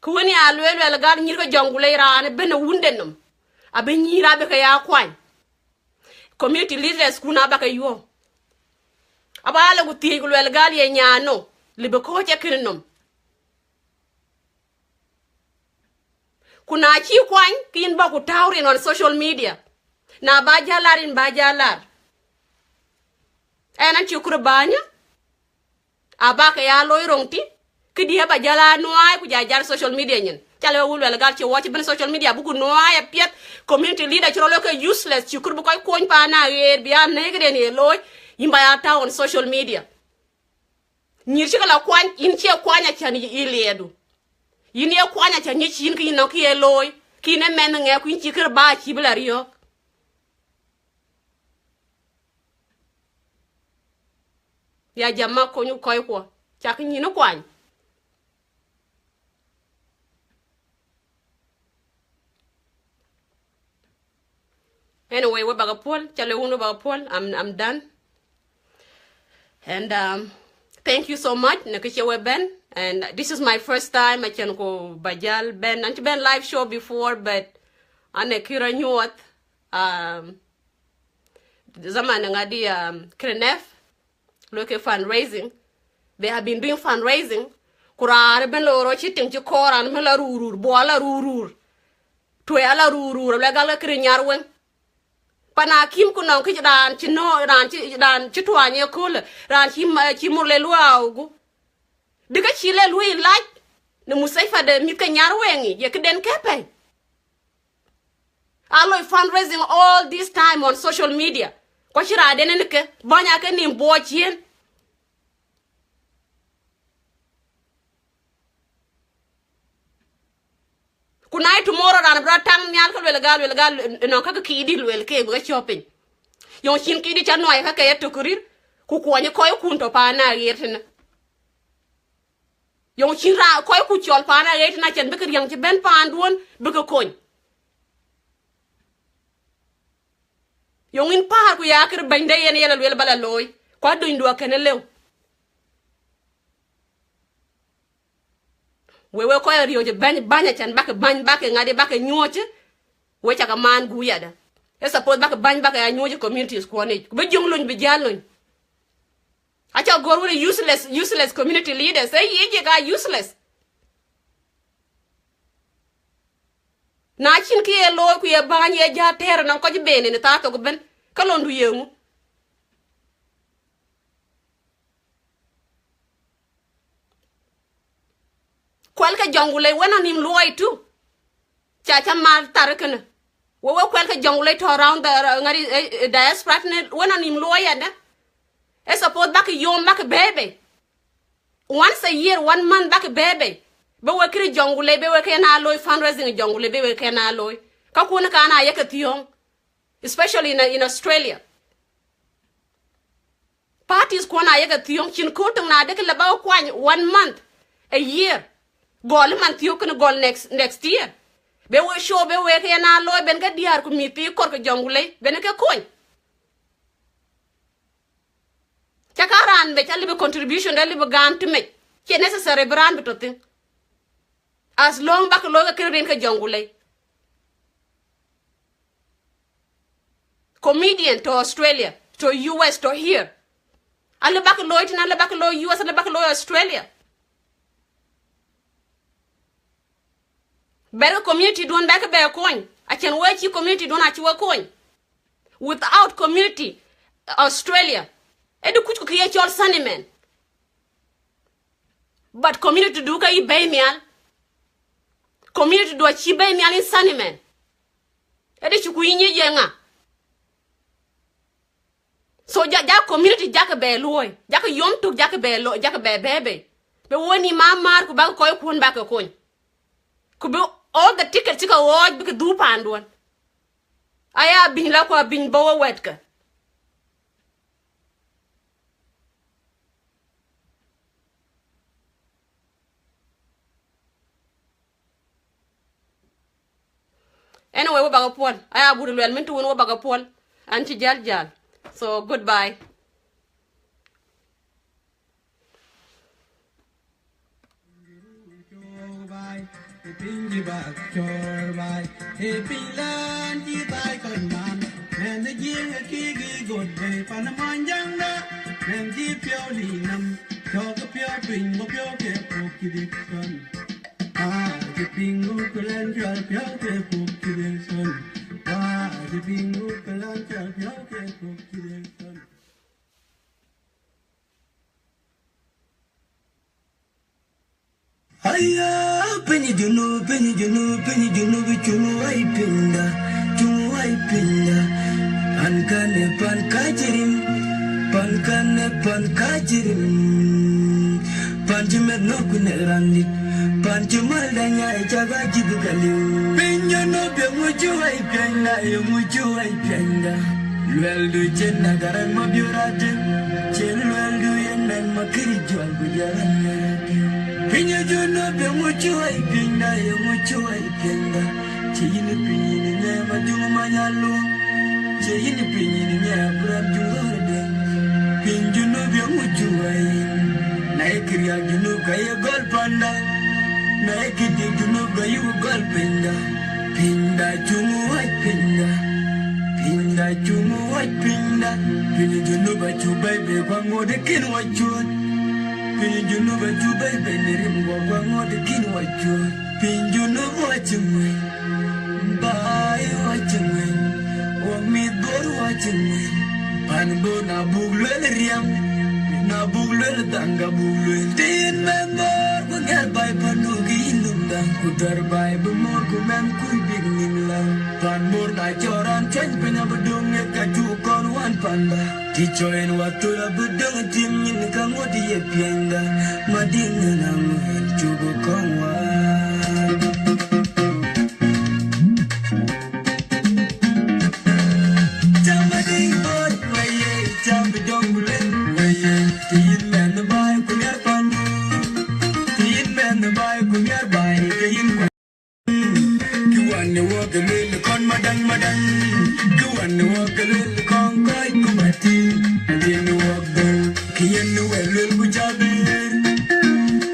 Kë wën ya lueel, luɛl gal nyïïr ke Jonglei raan ëbën ë wunde nɔm. Abï nyïïr abï ke ya kuany. Community leaders kun aba ke yuɔ̈ɔ̈p. Aba lɔ ku thiëëc ku luɛl gal ye nyan nɔ, lëbï kɔ̈ɔ̈c ë kënë nɔm. Ku na cï kuany, ke yïn ba ku tääu rin on social media. Na ba jäl lar, yïn ba jäl lar. Ɛn an cï kur bänyë, aba ke ya looi röŋ tï, këdiɛ̈ ba jäl a nuaai ku ja jäl social media nyin. Ca lë wun luɛl gal cï wɔ cï bɛ̈n social media, buku nuaai apiɛth, community leader cï rɔt lɔ ke useless, cï kur bï kɔc kuɔny paan aɣeer, bï ya nɛ̈k këden ye looi, yïn ba ya tääu on social media. Nyïïr cï ke la kuany, yïn cie kuany acän yï, yï liɛɛdu. Yïn ye kuany acän yï cïn kë yïn nɔŋ kë ye looi, kë yïn ë mɛnh ŋɛk ku yïn cï kër ba cï bï la riɔ̈ɔ̈k. Ya jama kony kɔckuɔ, cak nyïn kuany. Anyway, we bak puɔl, ca lë wun we bak puɔl. I'm, I'm done. And, um, thank you so much në kë cï we bɛ̈n. And this is my first time, acän ku ba jäl bɛ̈n. An cï bɛ̈n live show before, but an ë kë rɔt nyuɔɔth, um, zaman ŋadï, um, krenef, luel ke fundraising. They have been doing fundraising. Ku raan ëbën lɔ rɔt cï tiŋ cï kɔɔr, raan ëbën la ruur ruur, buɔl la ruur ruur. Tuɛɛl la ruur ruur, luɛl gal ke kërë nyar weŋ. Pan akïm ku nɔŋ këc raan cï nɔ, raan cï, raan cï tuany ë köölë, raan cï ma-, cï mur le luaaku. Dï ke cï le luɔi lac në mustashfa de mïth ke nyar weŋ yic, ye këden ke pɛ̈i. A loi fundraising all this time on social media. Ku acï raanden en ke, bäny ake nïm buɔɔc ciëën. Ku na ye tomorrow raan bï rɔt taŋ nhial ke luel gal, luel gal, nɔŋ ka ke kïdï luel ke bï ke cɔ̈ɔ̈p piny. Yöŋ cïn kïdï ca nuai ka ke ye tök rïr, ku kuɔny kɔckun tɔ̈ paan aɣeer tënë. Yöŋ cïn raan kɔcku cɔl paan aɣeer tënë acän bï ke riäŋ cï bɛ̈n paanduön bï ke kony. Yöŋ yïn päär ku ya kër bɛ̈nyde yen ye la luel ba la looi, ku adönydu akënë lëu. We, we kɔc riɔ̈ɔ̈c ë bäny, bäny acän bäk bäny, bäk ŋadï, bäk nyuɔ̈ɔ̈c, we cak maan guuyada. Ë suppose bäk bäny, bäk ya nyuɔ̈ɔ̈c communities kuɔn yic. Ku bï jöŋ lony, bï jäl lony. Aca gɔ̈ɔ̈r wën useless, useless community leaders. Ë yic ka useless. Na cïn kë ye looi ku ye bäny ye jäl tɛɛr nɔŋ kɔc ben në thaa thok ëbën, ke londu ye ŋu? Kuɛl ke Jonglei wën anïm luɔi tu. Ca, ca mal thar kënë. We, we kuɛl ke Jonglei tɔ̈ around the, uh, ŋari, eh, eh, diaspora tënë wën anïm luɔi ënde. Ë suppose bäk yom bäk bɛ̈ɛ̈i bei. Once a year, one month bäk bɛ̈ɛ̈i bei. Bï we kërë Jonglei, bï we kën a looi fundraising Jonglei, bï we kën a looi. Ka kun kan a yeke thiöŋ, especially in, in Australia. Parties kuɔn a yeke thiöŋ, cïn kööl töŋ na dek lë ba kuany one month a year. Gɔl man thiök kënë gɔl next, next year. Bï we show, bï we kën a looi, ben ke diäär ku mïth thii kɔ̈r ke Jonglei, ben ke kony. Ca ka raan be ca lëbï contribution de lëbï gam tëmec. Cie necessary bï raan bï tɔ̈ thïn. As long bäk looi ke kën rin ke Jonglei. Comedian to Australia, to U S, to here. Alë bäk looi tënë, alë bäk looi U S, alë bäk looi Australia. Bɛ̈rkë community duɔ̈n bɛ̈kë bɛ kony. Acïn wek cï community duɔ̈n acï wek kony. Without community Australia, ëdï kuc ku kë ye cɔl Sunnyman. But community du ka yï bɛ̈i nhial. Community du acï bɛ̈i nhial in Sunnyman. Ëdï cï ku yï nyic ye ŋa? So ja, ja community jakë bɛ luɔi, jakë yom tuk, jakë bɛ lo, jakë bɛ bɛ̈ɛ̈i bei. Bï wɔ nïïm aa määr ku bäk kɔc kuɔ̈n bäk ke kony. Ku bï all the tickets cï ke ɣɔɔc bï ke dhuk paanduɔ̈n. Aya bïny la ku abïny bɔ̈ wɔ wɛ̈tkë. Anyway, wɔ bäk puɔl. Aya but luɛl mën të wën wɔ bäk puɔl. An cï jäl jäl. So, goodbye. Aya, piny Junub, piny Junub, piny Junub, cuŋ wai pinyda, cuŋ wai pinyda. Pan kane pan kajirim, pan kane pan kajirim. Pan cï meth nɔ̈k ku nɛk randït, pan cï malda nyai cak ajïth ka liu. Piny Junub, yeŋö cï wai pinyda, yeŋö cï wai pinyda. Luɛldu cïn agaran ma biöratin, cïn luɛldu yen mɛn ma kiri jual ku jaran mɛratin. Piny Junub, yeŋö cï wai pinyda, yeŋö cï wai pinyda. Cï yïn piny yïn nyɛ ma juŋ ma nyalu. Cï yïn piny yïn nyɛ buram juŋ röörden. Piny Junub, yeŋö cï wai. Na ye kiriak Junub ka ye gɔl panda. Na ye kidiak Junub ka ye gɔl pinyda. Pinyda cuŋ wai pinyda. Pinyda cuŋ wai pinyda. Piny Junub acuk bɛ̈i bei ku aŋoot ë kën wai cuöt. Piny Junub acuk bɛ̈i bei në rim guɔ ku aŋoot ë kën wai cuöt. Piny Junub wacï ŋuɛ̈n. Baai wacï ŋuɛ̈n. Wok mïth Bor wacï ŋuɛ̈n. Pan Bor na buk luel riɛm, na buk luel dhaŋ ka buk luel. Të yïn mɛnh Bor ku ŋɛ̈r baai pandu ke yïn nöm dhaŋ, ku dhär baai bï mor ku mɛnh kuc bïk nïm la. Pan Bor na cɔɔr raan cuany piny abï döŋ ŋiɛth ka cuk kɔn wan panda. Të cɔɔr yen wathol abï döŋ tim nyin ka ŋot ye piɛnyda. Madïŋ yen aŋuɛ̈n cuk kɔn wan. Cam adïŋ Bor weye, cam Jonglei weye, ke yïn mɛnh baai ku miɛr pandu. Ke yïn mɛnh baai ku miɛr baai, ke yïn ku. Kë wän ë wok ke luel kɔn madäŋ madäŋ. Kë wän ë wok ke luel kɔn kɔc ku bati. Adïn ë wok dhöl. Kï yen ë wek luel ku ca bïr.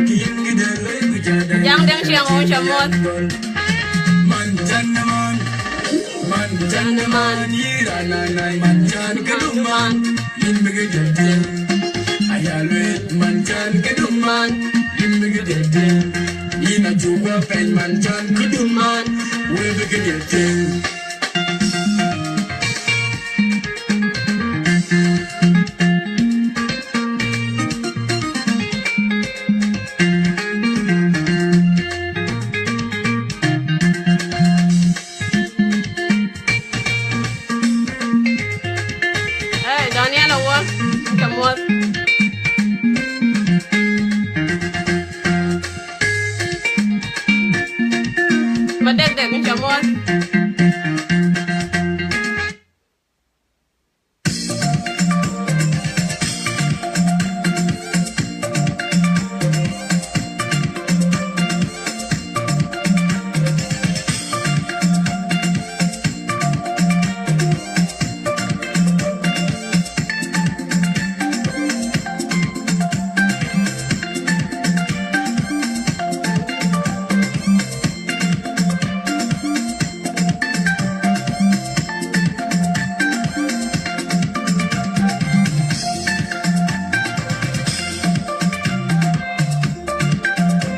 Kï yen këdë luel ku ca däŋ. Jam däŋ ciɛŋ wun ca muɔ̈th. Man can ë man. Man can ë man yï raan anai. Man can këdu man. Yïn bï kë jɔt tïŋ. Aya luel man can këdu man. Yïn bï kë jɔt tïŋ. Yïn acuk wɔ pɛny man can këdu man. Wek bï kë jɔt tïŋ. Hey, Daniel Awuor, come on. Madek dek, come on.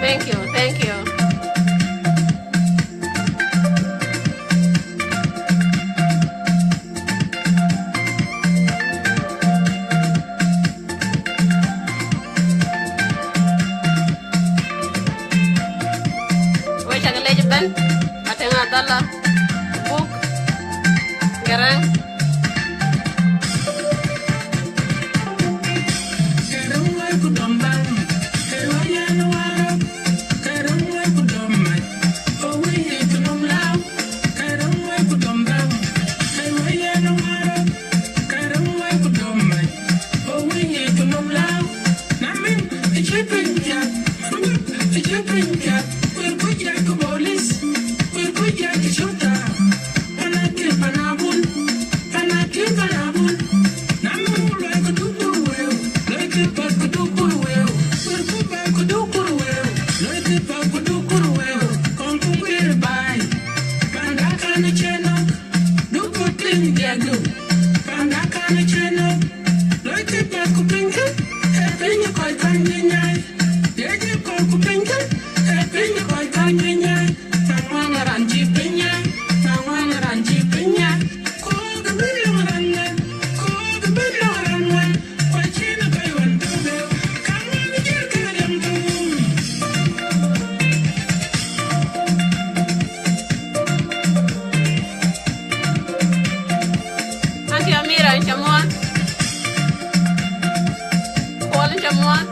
Thank you, thank you. Wek cak lec ëbɛ̈n, Atëŋ Adhäla, Buk, Garaŋ. Anti Amira, ca muɔ̈th. Paul, ca muɔ̈th.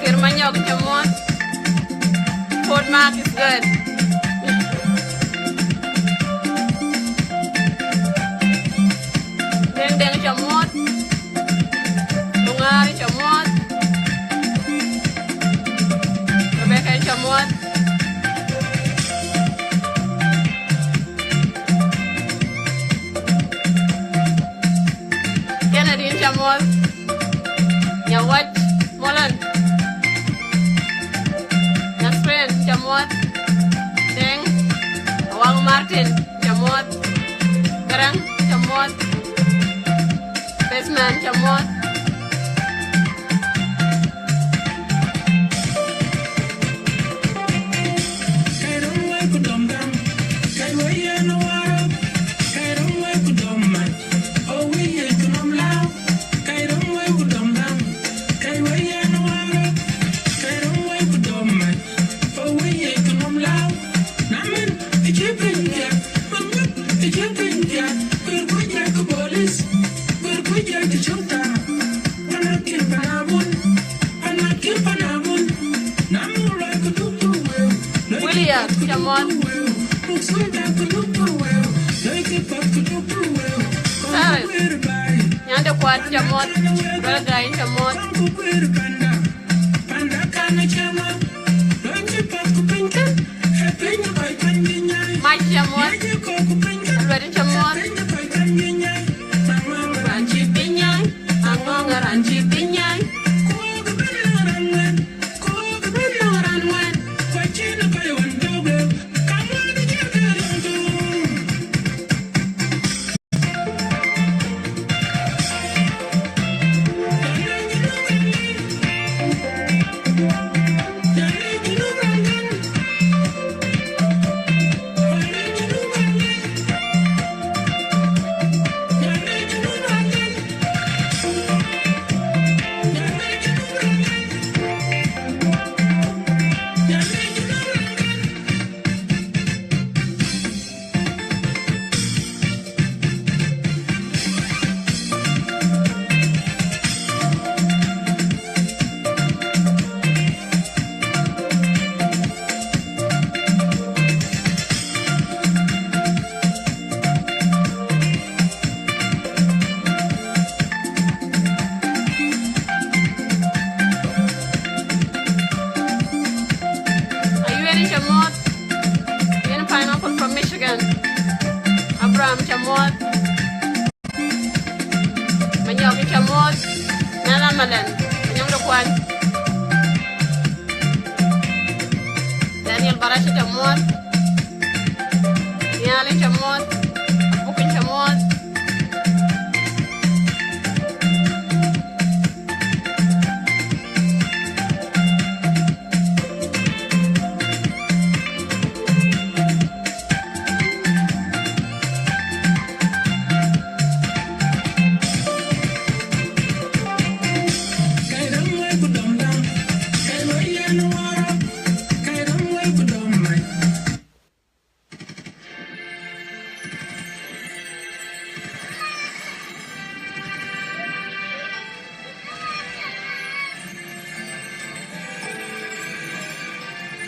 Kir Manyok, ca muɔ̈th. Fort Mark is good. Deng Deng, ca muɔ̈th. Lungar, ca muɔ̈th. Rebecca, ca muɔ̈th. Kennedy, ca muɔ̈th. Nyawat Molan. Nasrin, ca muɔ̈th. Deng. Awang Martin, ca muɔ̈th. Garang, ca muɔ̈th. Basement, ca muɔ̈th. William, ca muɔ̈th. Sorry. Nyande Kuat, ca muɔ̈th. Brother Guy, ca muɔ̈th. Mac, ca muɔ̈th. Aluɛt, ca muɔ̈th. Ayuɛɛr, ca muɔ̈th. Yen pineapple from Michigan. Abraham, ca muɔ̈th. Manyok, ca muɔ̈th. Nana Malen, Manyok de Kuan. Daniel Baracha, ca muɔ̈th. Nhial, ca muɔ̈th. Buk, ca muɔ̈th.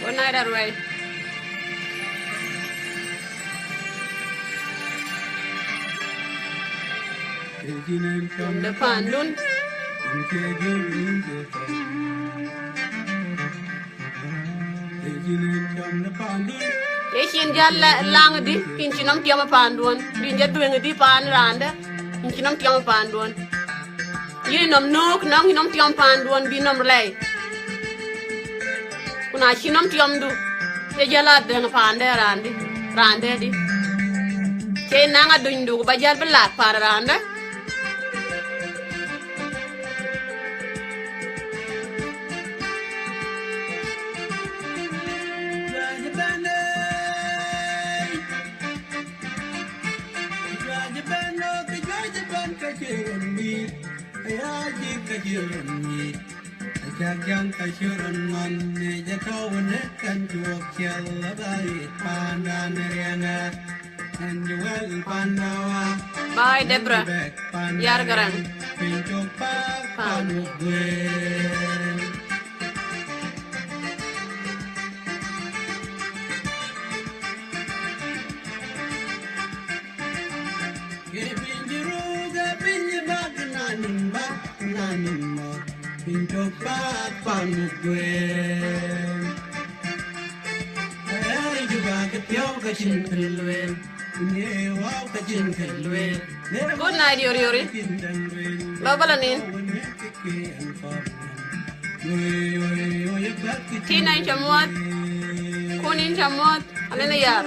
Good night, everyone. De pandun. Ye cin jäl la-, laŋ di, kin cï nɔm tiɔm ë paanduɔn, rin jɔ dhuëëŋ di paan raandë, kin cï nɔm tiɔm ë paanduɔn. Yïn nɔm nöök, nɔŋ yï nɔm tiɔm paanduɔn, bï nɔm rɛɛi. Ku na cï nɔm tiɔmdu, ye jäl a dhëŋ paandë raandi, raandë di. Cie naŋ adunydu, ku ba jäl bï laak paan raandë. Bye, Deborah. Yar Garang. Pam. Good night, Yori Yori. Lɔ bä lɔ nin. Tina, yïn cä muɔ̈th. Kun, yïn cä muɔ̈th. Alënë yar.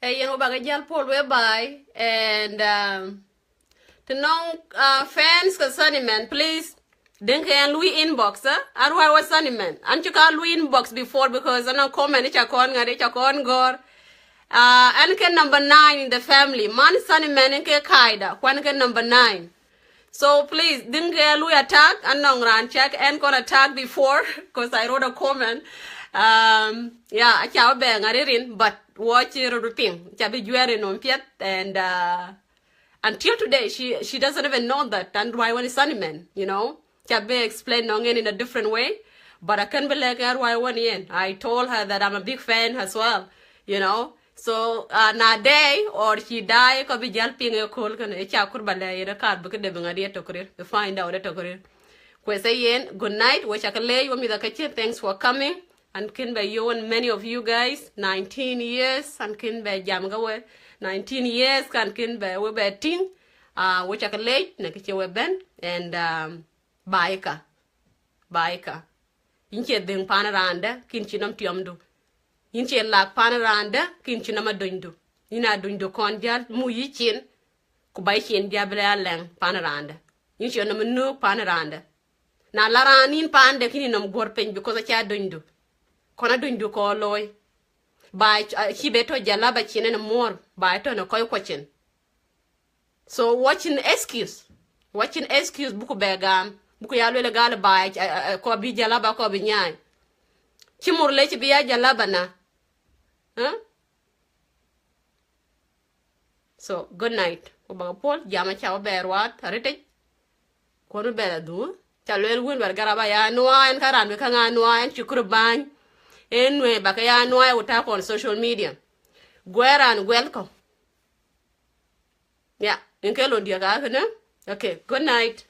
Ee, yen wä bä ke jäl puɔ̈l we bye, and, um, të nɔŋ, uh, fans ke Sunny Man, please, dëŋ ke ɣɛn lui inbox, eh? Aruai wä Sunny Man. An cï ka lui inbox before because anɔŋ comment ca kɔn ŋäri, ca kɔn gɔ̈ɔ̈r. Uh, an ke number nine in the family. Man Sunny Man in ke kaida, ku an ke number nine. So please, dëŋ ke lui attack, anɔŋ raan cak ɛn kɔn attack before, 'cause I wrote a comment. Um, yeah, aca bɛ ŋäri rin, but watch rot piŋ. Ca bï juɛɛr ë nɔm piɛth, and, uh, until today, she, she doesn't even know that an ruai wä Sunny Man, you know? Ca bï explain nɔŋ yen in a different way, but I can't be like ruai wä yen. I told her that I'm a big fan as well, you know? So, uh, na day or she die, ka bï jäl piŋ ë kööl kënë, ë ca kur ba lɛ̈ yen ë kaar bï këde bï ŋäri ë tök rïr, bï find out ë tök rïr. Ku ë thë yen, good night, we ca ke leec, we mïth ke cïn, thanks for coming. An kën bɛ yöön many of you guys, nineteen years, an kën bɛ jam ke we, nineteen years, kan kën bɛ we bɛ tïŋ, uh, we ca ke leec, në kë cï we bɛ̈n, and, um, bye ka, bye ka. Yïn cie dhëŋ pan raan dɛ̈, kën cï nɔm tiɔmdu. Yïn cie lak pan raan dɛ̈, kën cï nɔm adönydu. Yïn adönydu kɔn jäl mu yï cin, ku ba yï cin jäl bï lɛ alɛŋ pan raan dɛ̈. Yïn cie nɔm nöök pan raan dɛ̈. Na la raan yïn pan dɛ̈, kën yï nɔm guɔ̈r piny, because aca adönydu. Kɔn adönydu kɔn looi. Ba, uh, cï be tɔ jalaba cin ɛn muɔɔr, ba tɔ në kɔc kuɔcin. So watching excuse, watching excuse, buku bɛ gam, buku ya luel gal ba, eh, eh, eh, kɔ bï jalaba, kɔ bï nyaai. Cï mur lec bï ya jalaba na. Huh? So, good night. Ku bä ke puɔl, jam aca bɛ ruaat arëtic. Kuɔn bɛ la dhuu. Ca luel wun bɛ garaba ya nuaa, ɛn ka raan bï käŋ a nuaa, ɛn cï kur bäny. Ë nuëë bä ke ya nuaa, ë ku tak on social media. Guɛɛr raan guɛl kɔ. Ya, in ke lon diɛk aa kënë. Okay, good night.